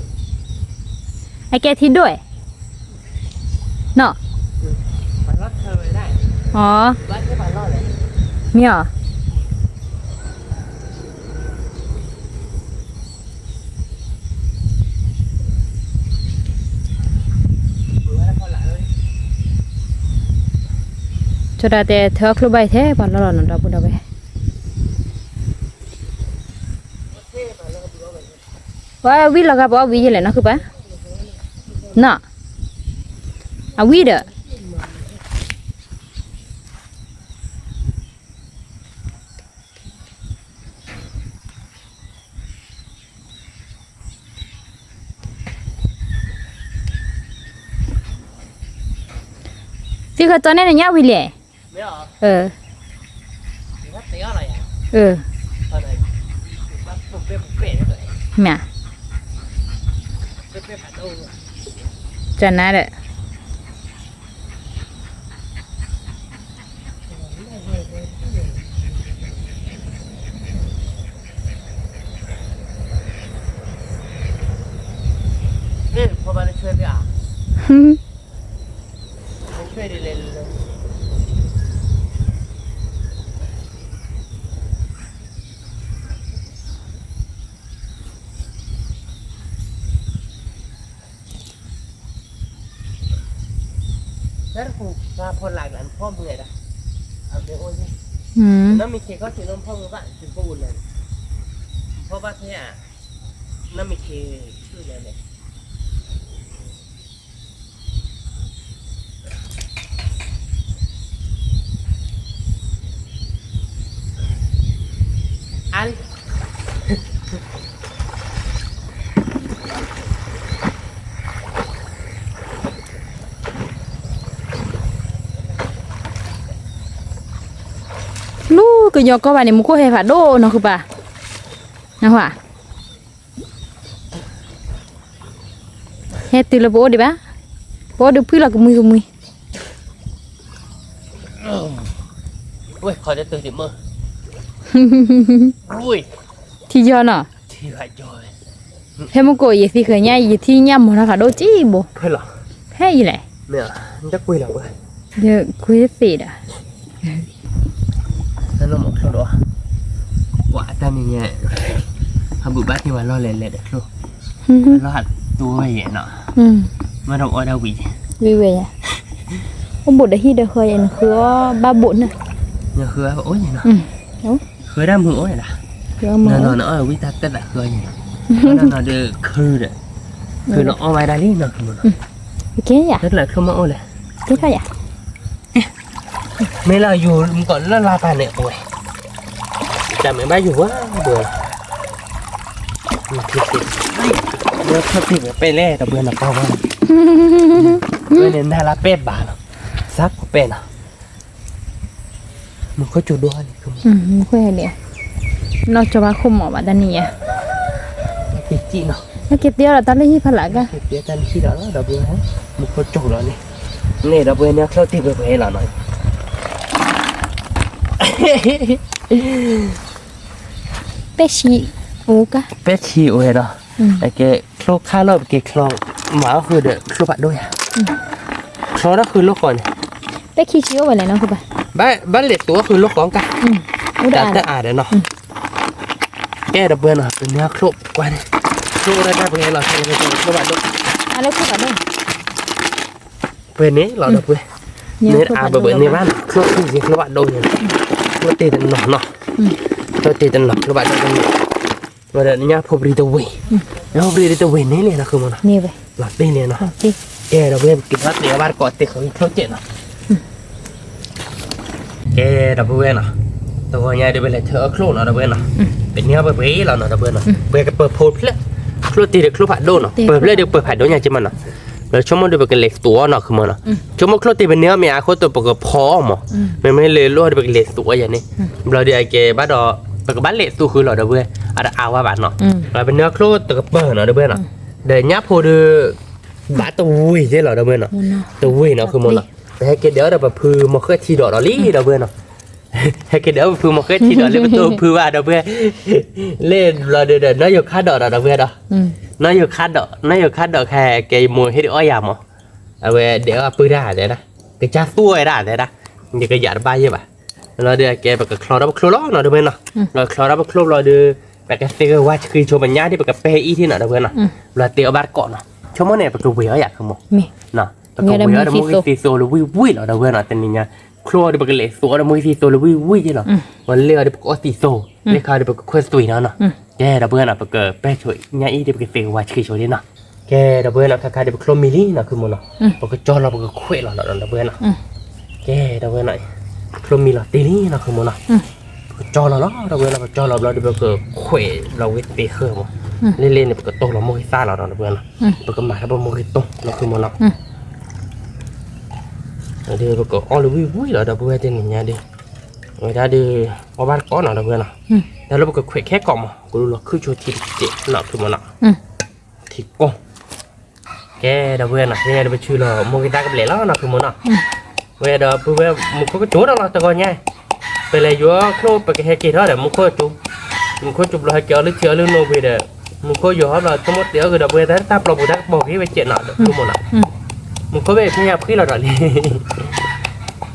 ်, ဟါ, အကဲထံဒိၣ်ဧါ, နီၢ်, အ, မ့ၢ်အီၤ ကၠီဒါတဲထၢအီၣ်ချိၣ်ဘၣ်အံၤထဲပှၤလီၢ်လီၤနီၤ ဒီပုၢ်ဒီဝဲၢ်, ပှၤဝံလီၤဂာ်ပှၤအီၣ်ဝံယဲလဲၣ်နီၢ်ခုဘၣ်, နီၢ်, အဝံဒီး သုခီၣ်တီန့ၣ်နညၣ်ဝံၤလဲၣ်, မ့ၢ်, မ့ၢ်, ကနၣ်ဒီး လူၤကညီကီၢ်ဘၣ်န့ၣ် မူခိၣ်ဟဲဖးဒိၣ်နီၢ်ဃုပၤ, နၢ်ဟူဧါ, ဟဲတုၤလၢပအိၣ်ဒံးဘၣ်, ပအိၣ်ဒုးဖှံလီၤကမှံကမှံ, ဝဲခီတတုၤဒံးမ့ၢ်, ထံယီၤနီၤ, ထံယီၤဝဲ, ဖဲမုၢ်ကိၣ်ယသံဃဲၤညါ ယထံၣ်ညၣ်မီၤထီၣ်ဃးဒိၣ်ကံဘိ, ဖဲလီၤ, ဖဲအံၤလဲၣ်, မ့ၢ်, တကွ့လီၤဝဲ, ယကွ့သ့ဒီး, နမီၤချိၣ်ဒီး, ပှၤတၢ်န့ၣ်ညါ, ဟးဘုးဘၣ်ထံဝဲလီၢ်လဲၤလဲၤဒီးချိၣ်, လီၢ်ဟးတူဝဲယဲနီၤ, မ့ၢ်ဒီးအီၣ်ဒၣ်ဝံၤ, ဝံၤဝဲယဲ, အိၣ်ဘူးဒီးဟံၣ်ဒီးဃီယဲ နဃုအီၣ်ဘၣ်ဘူးန့ၣ်, နဃုအီၣ်အိၣ်ယဲနီၤ, ဃုဒၣ်မုၢ်အိၣ်ယဲဒၣ်, နနီၤနအီၣ်ဝံၤတၢ်တၢ်သးဃုအီၣ်ယဲနီၤ, နနီၤဒီးခုဒီး, ခုလီၤအီၣ်ဝဲဒၣ်လံနီၤ, ကဲယၤ, တၢ်ကျးချိၣ်မ့ၢ်အိၣ်လဲၣ်, ကဲထီၣ်ယၤ မ့ၢ်လၢယူၤမ့ၢ်ကီးလၢလါပၢ်န့ၣ် အဝဲ, တၢ်မ့ၢ်ဘၣ်ယူၤဝဲ, ဘၢ, လၢဖျၢၣ်တံၢ်ဝဲပဲလဲၣ် တဘှဲနီၤပၢ်ဝဲ, ဝဲန့ၣ်နၤလၢပဲဘၣ်လီၤ, စးကပဲနီၤ, မုၢ်ခိၣ်ကၠိဒိၣ်န့ၣ်, မုၢ်ခိၣ်ဟဲန့ၣ်, နီၢ်ကၠီဘၣ်ခိၣ်မီၤဘၣ်တၢ်နံၤညါ, က့ၤတံၢ်နီၤ, နက့ၤတ့အီၤဒီးတၢ်လၢဟံၣ်ဖးလၢ်ကါ, က့ၤတ့တၢ်လၢဟံၣ်လီၤဒီးဘှဲ, မုၢ်ခိၣ်ကၠိလီၤန့ၣ်, န့ၣ်ဒီးဘှဲန့ၣ်အချီၣ်တံၢ်ပှဲၤပှဲၤလီၤနီၤ ပဲဆံအိၣ်ကါ, ပဲဆံအိၣ်ဝဲဒီး, အကဲချိၣ်ခါလီၤ ပက့ၤချိၣ်, မၤအီၣ်ဃုာ်ဒီးချိၣ်ဖးဒိၣ်ယၤ, ချိၣ်ဒီးဃုာ်လိာ်ဃီန့ၣ်, ပဲခံဆံအိၣ်ဝဲလဲၣ်နီၤ, ဘၣ်လဲၤသူအီၣ်ဃုာ်လိာ်ဃီကါ, တၢ်တအါဒီးနီၤ, ကဲဒီးဘှဲနီၤ ပန့ၢ်ချိၣ်ကွၢ်န့ၣ်, ချိၣ်အိၣ်ဒၣ်တၢ်ပှဲၤလီၤ ချိၣ်ဖးဒိၣ်, ပှဲၤန့ၣ်လီၤဒီးပှဲၤ, န့ၣ်အါဘၢဘၢန့ၢ်ဘၣ်နီၤ ချိၣ်ခံဆံချိၣ်ဖးဒိၣ်န့ၣ်, ချိၣ်တ့ၢ်တနီၤနီၤ, ချိၣ်တ့ၢ်တနီၤ ချိၣ်ဖးဒိၣ်တနီၤ, ဝဲဒီးညၣ်ဖိပြံတဝ့ၢ်, ညၣ်ဖိပြံတဝ့ၢ်န့ၣ်န့ၣ်နီၤ ဃုမီၤနီၤ, လီၤတ့ၢ်န့ၣ်နီၤ, ကဲဒီးပှဲၤပက့ၤဘၣ်တ့အီၣ်ဘၣ်တကိးတ့ၢ်ဃီချိၣ်ကဲးနီၤ ကဲဒီးပဝဲနီၤ, တဂီၤညါဒီးပလဲၤထၢအီၣ်ချိၣ်နီၤဒီးပဝဲနီၤ, ပန့ၢ်အီၣ်ပှဲၤပှဲၤလီၤနီၤဒီးပဝဲနီၤ, ပှဲၤကပၢၤဖိဖျၢၣ်, ချိၣ်တ့ၢ်ဒီးချိၣ်ဖးဒိၣ်နီၤ, ပၢၤဖျၢၣ်ဒီးပၢၤဖးဒိၣ်ညါက့မးနီၤ, ဘျီဆိကမိၣ်ဒီးပကလဲၤသူအီၣ်နီၤ ဃုမီၤနီၤ, ဆိကမိၣ်ချိၣ်တ့ၢ်ပန့ၢ်အီၣ်မ့ၢ်အါအဃိဒီးပကဖီအီၣ်မး, မ့မ့ၢ်လၢလိၣ်ဒီးပကလဲၤသူအီၣ်ယၤန့ၣ်, ဘျီဒီးအကဲဘၣ်ဒီး, ပကဘၣ်လဲၤသူဃုာ်လီၤဒီးပဝဲ, အတအါဝဲဘၣ်နီၤ, ပန့ၢ်အီၣ်ချိၣ်တကပၢၤနီၤဒီးပဝဲနီၤ, ဒီးညၣ်ဖိဒီး ဘၣ်တဝ့ၢ်ယဲလီၤဒီးပဝဲနီၤ, တဝ့ၢ်နီၤ ဃုမီၤနီၤ, ပဟဲက့ၤဒဲးအီၣ်ဒီးပဖုမီၤဃဲထံဒီးလီၤလံဒီးပဝဲနီၤ, ဟဲက့ၤဒဲးအီၣ်ပဖုမီၤဃဲထံဒီးလံ ပတိဖုဘၣ်ဒီးပဝဲ, လၢဘျီဒီး နီၢ်ယိၤခါဒီးဒီးပဝဲဒီး, နီၢ်ယိၤခါဒီး, နီၢ်ယိၤခါဒီးခဲကဲမိၢ်ဟ့ၣ်ဒုးအီၣ်ယၤမး, အဝဲဒဲးအီၣ်ပုၢ်တၢ်တဲဒၣ်, ကစၢ်သူဝဲဒၣ်တဲဒၣ်, ယကယၤတဘၣ်ယဲဘၣ်, လီၤဒီးအကဲပကချီထီၣ်ပချိၣ်လီၤနီၤဒီးပဝဲနီၤ, ပကချီထီၣ်ပချိၣ်ဘျီဒီး, ပကသ့ကဝါဆှံဆိပညါဒ်ပကပဲဟဲအံၣ်ထံနီၤဒီးပဝဲနီၤ, ဘျီတ့အီၣ်ဘၣ်တကိးနီၤ, ဆိကမိၣ်န့ၣ် ပကဝ့ၤအီၣ်ယၤ ဃုမီၤ, ပကဝ့ၤအီၣ်ဒီးမိၢ်ဂ့ၢ်သံသိလၢဝံၣ်ဝံၣ်လီၤဒီးပဝဲနီၤ, တနံၤညါ, ချိၣ်အီၤဒီးပကလဲၤသူအီၣ်ဒီးမိၢ်ဂ့ၢ်သံသိလၢဝံၣ်ဝံၣ်ယဲလီၤ, ပလဲၤအီၤဒီးပကအီၣ်သံသိ, လၢခါဒီးပကခွဲးသွံးနီၤနီၤ, ကဲဒီးပဝဲနီၤ ပကပဲဆိညါအံၣ်ဒ်ပကသ့ကဝါဆှံဆိဒ်နီၤ, ကဲဒီးပဝဲနီၤ ခါခါဒီးပချိၣ်မံလံနီၤ ဃုမီၤနီၤ, ပကကၠီလီၤပကခွဲးလီၤဒီးပဝဲနီၤ, ကဲဒီးပဝဲနီၤ, ပချိၣ်မံလီၤတ့ၢ်လံနီၤ ဃုမီၤနီၤ, ပကကၠီလီၤလီၤဒီးပဝဲနီၤ ပကကၠီလီၤဘျီဒီးပကခွဲးလီၤဝဲသ့ဃၢမး, လ့လ့န့ၣ် ပကတိၢ်လီၤမိၢ်ဂ့ၢ်သၣ်လီၤဒီးပဝဲနီၤ, ပကမၤလၢပမိၢ်ဂ့ၢ်တိၢ်နီၤ ဃုမီၤနီၤ, ဒီးပကအီၣ်လၢဝံၣ်ဝံၣ်လီၤဒီးပဝဲတနံၤညါဒီး, ဝဲဒၣ်ဒီး, အီၣ်ဘၣ်တကိးနီၤဒီးပဝဲနီၤ, တၢ်လၢပကခွဲးခဲကိးမး ကလူလီၤခုၣ်ဆိထံတကဲးနီၤ ဖုမီၤနီၤ, ထံကိၢ်, ကဲဒီးပဝဲနီၤ ဖဲညါဒီးပဆူလီၤမိၢ်ဂ့ၢ်သၣ်ကဘျဲးလီၤနီၤ ဖုမီၤနီၤ, ဝဲဒီးပဝဲမူခိၣ်ကတိၤဒီးလီၤတဂီၤညါ, ပလဲၤယိၤအီၣ်ချိၣ် ပကဟဲက့ၤထီၣ်ဒီး မူခိၣ်ကတိၤ, မူခိၣ်ကတိၤဘျီဟဲက့ၤအီၣ်လၢထံအီၣ်လၢနိဝ့ၤဒီး, မူခိၣ်ယိၤဟီၣ်ဘျီဆိကမိၣ်တဲအီၣ်က့ၤဒီးပဝဲတၢ်ပျီပူၤတၢ်ကပီၤဂ့ၤဝဲကဲးနီၤဒီး ဖုမီၤနီၤ, မူခိၣ်ဘ့ၣ်ဖဲညါဖှံလီၤဒီးလံ,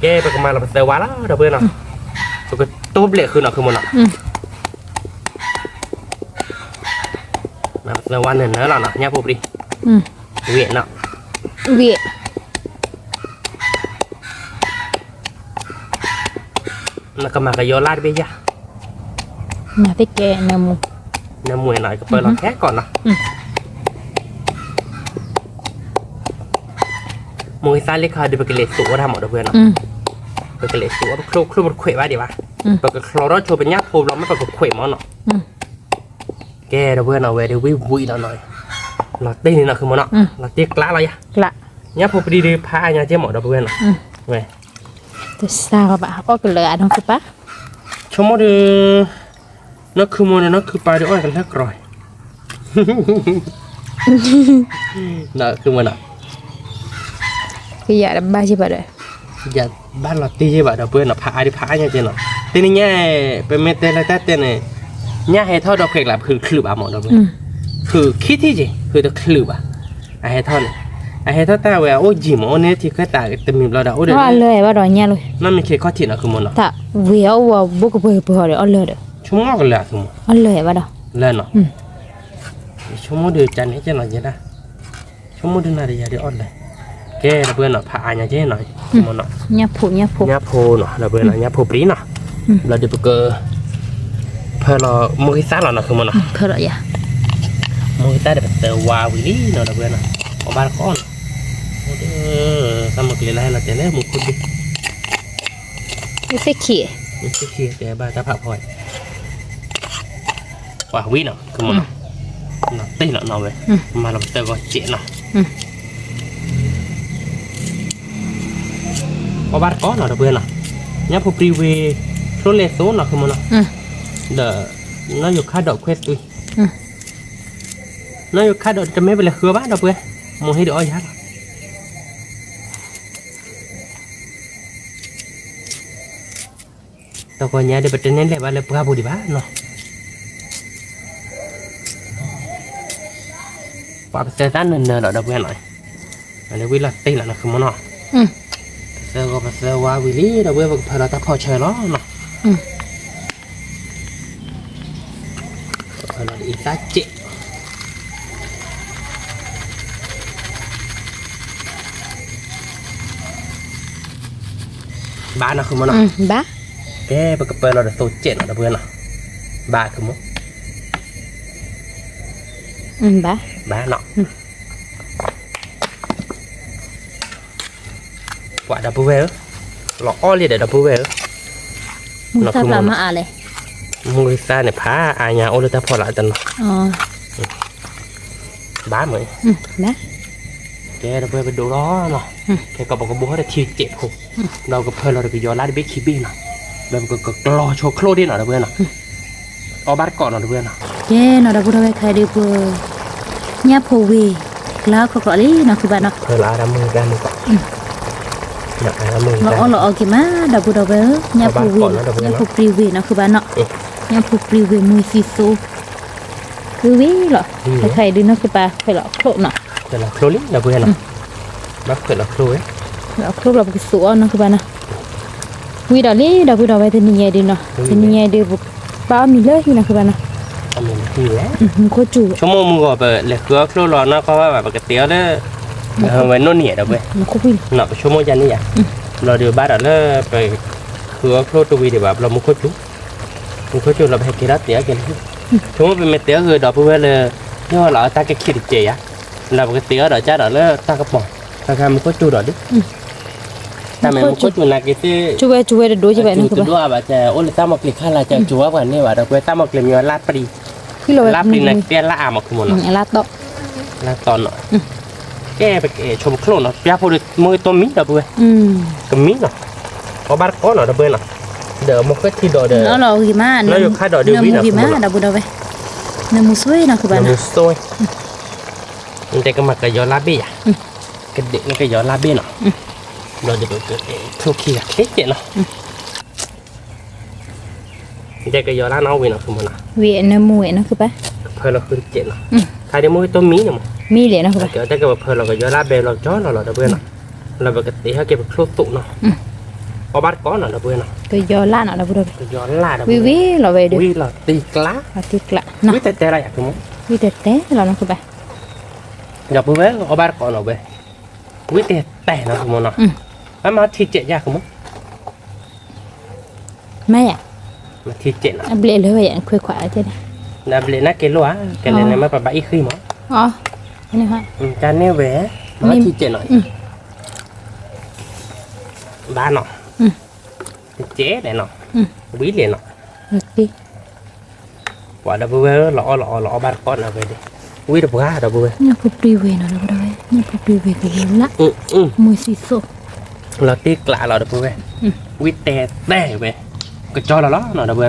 ကဲပကမၤလီၤပသၢဝါလီၤဒီးပဝဲနီၤ, ပကတိၢ်ဘျဲးဃုနီၤ ဖုမီၤနီၤ, မၤပသၢဝါနၢၤနၢၤလီၤနီၤ ညၣ်ဖိပြံ, ဝံၤနီၤ, ဝံၤ နကမၤကယီလၢတဘ့ၣ်ယၤ, နမူ, နမူနီၤ ကပၢလီၤခဲကိးနီၤ, မိၢ်ဂ့ၢ်သၣ်လၢခါဒီးပကလဲၤသူအီၣ်တၢ်မးဒီးပဝဲနီၤ, ပကလဲၤသူအီၣ်ပချိၣ် ချိၣ်ပတခွဲးဘၣ်ဒံးဘၣ်, ပကချီထီၣ်ဆိပညၣ်ဖိဘျီမ့ၢ်ပကခွဲးမးနီၤ ကဲဒီးပဝဲနီၤ ဝဲဒၣ်ဝံၣ်ဝံၣ်လီၤနီၤ, လီၤတ့ၢ်န့ၣ်နီၤ ဖုမီၤနီၤ, လီၤတ့ၢ်ကျါလီၤယၤ, ညၣ်ဖိပြံဒီးဖးအါညါကဲမးဒီးပဝဲနီၤ, ဝဲ, တစၢ်ကဘၣ် အီၣ်ကလၢာ်အနီၢ်ကပၢ်, ဆိကမိၣ်ဒီး, နီၢ်ခုမီၤဒီးနီၢ်ခုပၢ်ဒီးအီၣ်ကလၢာ်ကြီ, နီၢ်ခုမီၤနီၤ, ကယၤတဘၣ်ယဲဘၣ်ဒီး, ယၤဘၣ်လီၤတ့ၢ်ယဲဘၣ်ဒီးပဝဲနီၤ ဖးအါဒီးဖးအါညါကဲနီၤ, တနံၤညါ, ပမ့ၢ်တဲလၢတၢ်တဲန့ၣ်, ညၣ်ဟဲထီၣ်ဒီးဖှဲးကျးဖုတချုးဘၣ်မးဒီးပဝဲ, ပ ဟုးခံထံၣ်က့ၤ ဟုးတချုးဘၣ်, အဟဲထီၣ်န့ၣ်, အဟဲထီၣ်တၢ်ဝဲအအိၣ်ယံာ်မး အိၣ်န့ၢ်ထံခွဲးသးတမံၤဘျီဒီး အိၣ်ဒီးလၢၢ်ဝဲဒီးညါလီၤ, နီၢ်မ့ၢ်ခံခီၣ်ထံးနီၤ ခုမနီၤ, တၢ်ဝံၤအအိၣ်ဝဲဘိကပှဲၤကပှဲၤဒီးအီၣ်လၢၢ်ဒီး, ဆိကမိၣ်ကလၢာ် ခုမနီၤ, အီၣ်လၢၢ်ဝဲဒီး, လၢၢ်နီၤ, ဆိကမိၣ်ဒုးကန့ၣ်ကဲနီၤယဲဒၣ်, ဆိကမိၣ်ဒုးနၤဒီးယၤဒုးအီၣ်လၢၢ်, ကဲဒီပုၢ်ဝဲၢ်နီၤ ဖးအါညါကဲနီၤ, ခုမနီၤ, ညၣ်ဖိ ညၣ်ဖိနီၤ ဒီပုၢ်ဝဲၢ်နီၤ ညၣ်ဖိပြံနီၤ, ဘျီဒုးပက ဖၢလီၤမုၢ်ဂံၢ်သၣ်လီၤနီၤ ခုမနီၤ, မုၢ်ဂံၢ်သၣ်ဒီးပသၢဝါဝံၤလံနီၤ ဒီပုၢ်ဝဲၢ်နီၤ, အီၣ်ဘၣ်တကိးနီၤ, တၢ်မၤကျဲၤလၢဟဲလီၤတဲာ်လၢမူခိၣ်ဒံ, သ့ၣ်ခံ, သ့ၣ်ခံတဲဘၣ်တၢ်ဖးဖီ, ပှၤဝံၤနီၤ ခုမနီၤ, နီၤတ့ၢ်လီၤနီၤဝဲ, မၤလီၤပသၢဂီၤစဲးနီၤ အီၣ်ဘၣ်တကိးနီၤ ဒီပုၢ်ဝဲၢ်နီၤ, ညၣ်ဖိပြံဝ့ၤ ချိၣ်လဲၣ်သိနီၤ ခုမနီၤ, ဒီး နီၢ်ယိၤခါဒီးခွဲသွံ, နီၢ်ယိၤခါဒီးတမ့ၢ်ပလဲၤဃုအီၣ်ဘၣ် ဒီပုၢ်ဝဲၢ်, မိၢ်ဟ့ၣ်ဒုးအီၣ်ယၤလီၤ တဂီၤညါဒီး ပတန့ၢ်လဲၤဘၣ်လၢပှၢ်ပူၤဒံးဘၣ်နီၤ, ပှၤပသၢသၣ်နၢၤနၢၤလီၤ ဒီပုၢ်ဝဲၢ်နီၤ, လၢဝံၤလီၤတ့ၢ်လီၤနီၤ ခုမနီၤ, ပသၢဂီၤပသၢဝါဝံၤလံ ဒီပုၢ်ဝဲၢ် ပကဖၢလီၤတၢ်ဖီၣ်ဆၢလီၤနီၤ ဖၢလီၤဒ်အံၤသၣ်စဲး, ဘၣ်နီၤ ခုမနီၤ, ဘၣ်, ကဲ ပကပၢလီၤဒီးသိစဲးနီၤ ဒီပုၢ်ဝဲၢ်နီၤ, ဘၣ် ခုမနီၤ, ဘၣ်, ဘၣ်နီၤ ပှၤဒီပုၢ်ဝဲၢ်ဧၢ, လီၤအီၣ်လံဒီး ဒီပုၢ်ဝဲၢ်ဧၢ, မုၢ်သၣ်ဖျါမၤအါလဲၣ်, မုၢ်သၣ်န့ၣ်ဖးအါညါ အိၣ်လၢတၢ်ဖီလာ်တနီၤ, ဘၣ်မး, ကဲဒီပုၢ်ဝဲၢ် ပဒိးလီၤနီၤ, ကဲကီး ပကဘိဟီၣ်တထံစဲးဖိ, ဒီးပကဖၢလီၤဒီးကယီၤလါတဘ့ၣ်ခံဘ့ၣ်နီၤ, ဒီးပကကျီဆိချိၣ်ဒ့ၣ်နီၤ ဒီပုၢ်ဝဲၢ်နီၤ အီၣ်ဘၣ်တကိးနီၤ ဒီပုၢ်ဝဲၢ်နီၤ, ကဲနီၤ ဒီပုၢ်ဝဲၢ် ခဲအံၤဒုးပှၤ ညၣ်ဖိဝ့ၤ ကျါခီခီလံနီၤ ခုဘၣ်နီၤ, လီၤအီၣ်လီၤအီက့ၤမး ဒီပုၢ်ဝဲၢ်ဧၢ, ညၣ်ဖိဝ့ၤ, ညၣ်ဖိပြံဝ့ၤနီၤ ခုဘၣ်နီၤ, ညၣ်ဖိပြံဝ့ၤ မှံသံသိ, ဝံၤဝံၤလီၤ, ခဲအံၤဒုးနီၤ ခုဘၣ် ခွဲးလီၤချိၣ်နီၤ, ခွဲးလီၤချိၣ်လံ ဒီပုၢ်ဝဲၢ်နီၤ, ဘၣ်ခွဲးလီၤချိၣ်ဝဲ, လီၤချိၣ်လီၤ ပကသူအီၤနီၤ ခုဘၣ်နီၤ, ဝံၤဒီးလံ ဒီပုၢ်ဝဲၢ် တနံၤညါဒုးနီၤ, တနံၤညါဒုး ပဘၣ်အီၣ်မ့ၤလၢဟံၣ်နီၤ ခုဘၣ်နီၤ, မ့ၢ်ဝဲ, မူခိၣ်စူၤ, ဆိကမိၣ်မုၢ်ဂီၤ ပလဲၤဃုအီၣ်ချိၣ်လီၤနီၢ်ကီၢ်ဘၣ်ဘၣ် ပကတဲအီၤလၢ ဝဲနိၣ်နံၤ ဒီပုၢ်ဝဲၢ်, ပဆိကမိၣ်ယၤန့ၣ်ယၤ, ဘျီဒုးဘၣ်ဒီးလၢ ပဃုအီၣ်ချိၣ်တဝံၤဒံးဘၣ် ဘျီမူခိၣ်စူၤ, မူခိၣ်စူၤလီၤ ပဟဲက့ၤဒီးတဲအီၤက့ၤလၢဟံၣ်, ဆိကမိၣ်ပမ့ၢ်တဲအီၤဃုာ်ဒီပုၢ်ဝဲၢ်လၢ ဟ့ၣ်အီၤလီၤအတၢ်ကခံတစဲးယၤ, လၢပကတဲအီၤဒီးကဒီးလၢတၢ်ကပီၤ, တၢ်ခါမူခိၣ်စူၤဒီးဒုး တၢ်မ့ၢ်မူခိၣ်စူၤနာ်က့သ့ၣ်, စူၤဝဲတဒိကဘၣ်န့ၣ် စူၤတဒိဘၣ် အိၣ်လၢတၢ်မီၤကျ့ၤခါလၢ်ကစူၤဝဲပှၤန့ၢ်ဘၣ် ဒီပုၢ်ဝဲၢ် တၢ်မီၤကျ့ၤမ့ၢ်ဝဲလါပြံၤ, လါပြံၤနာ်က့သ့ၣ်လါအါမး ခုမနီၤ, လါတီနီၤ, ကဲပကဆိကမိၣ်ချိၣ်နီၤ ပျၢ်ဖိဒီး မ့ၢ်တမံၤ ဒီပုၢ်ဝဲၢ်, ကမံၤနီၤ, အီၣ်ဘၣ်တကိးနီၤ ဒီပုၢ်ဝဲၢ်နီၤ, ဒီးမီၤဃဲထံဒီးဒီး, လီၤဂ့ၤမး, လၢယိၤခါဒီးဒုးဝံၤနီၤ ခုမနီၤ, ဒီပုၢ်ဝဲၢ်, နမူဆိနီၤ ခုဘၣ်နီၤ, နတဲကမၤကယီၤလါဘ့ၣ်ယၤ ကဒဲးနကယီၤလါဘ့ၣ်နီၤ, ဘျီဒုးပကချိၣ်ခံဂၤချ့စဲးနီၤ, ဒဲးကယီၤလါနီၤဝံၤနီၤ ခုမနီၤ, ဝံၤနမူဝဲနီၤ ခုဘၣ်, ကဖၢလီၤဃုတစဲးနီၤ, ခါဒ်မ့ၢ်ကတိၢ်မံနီၤမး, မံလဲၣ်နီၤ ခုဘၣ်, တၢ်ကပဖၢလီၤကယီၤလါဘဲလီၤကၠီလီၤလီၤ ဒီပုၢ်ဝဲၢ်နီၤ, လၢပကသ့ဟဲက့ၤပချိၣ်သိးနီၤ, အီၣ်ဘၣ်တကိးနီၤ ဒီပုၢ်ဝဲၢ်နီၤ, ကယီၤလါနီၤ ဒီပုၢ်ဝဲၢ်, ကယီၤလါဒီး, ဝံၤဝံၤလီၤဝဲဒီး, ဝံၤလီၤတံၢ်ကျါ, တံၢ်ကျါ, ဝံၤတဲတဲလီၤယၤ ခုမနီၤ, ဝံၤတဲတဲလီၤနီၤ ခုဘၣ်, ဒီပုၢ်ဝဲၢ် အီၣ်ဘၣ်တကိးနီၤဝဲ, ဝံၤတဲတဲနီၤ ခုမနီၤ, ဘၣ်မၤထံစဲးယၤ ခုမနီၤ, မ့ၢ်ယၤ, မၤထံစဲးနီၤ, အဘျဲၣ်လၢဝဲယၤ ခွဲးခွးတဲန့ၣ်, အဘျဲၣ်နာ်က့လိၣ်ဧါ, ကလဲၤန့ၣ်မ့ၢ်ပဘၣ်အံၣ်ဃံမး, တၢ်န့ၢ်ဝဲ, မၤထံစဲးနီၤ, ဘၣ်နီၤ, တစဲးလဲၣ်နီၤ, ဝံၤလဲၣ်နီၤ ပှၤဒီပုၢ်ဝဲၢ် လီၤအီၣ်လီၤအီလီၤအီဘၣ်တကိးနီၤ ဝဲဒၣ်, ဝံၤတပှၢ်ဒီပုၢ်ဝဲၢ်, ညၣ်ဖိပြံဝ့ၤနီၤ ဒီပုၢ်ဝဲၢ်, ညၣ်ဖိပြံဝ့ၤကယီၤလါ, မူၤသံသိး, လီၤတံၢ်ကျါလီၤဒီပုၢ်ဝဲၢ်, ဝံၤတဲတဲဝဲ, ကကၠီလီၤလီၤနီၤ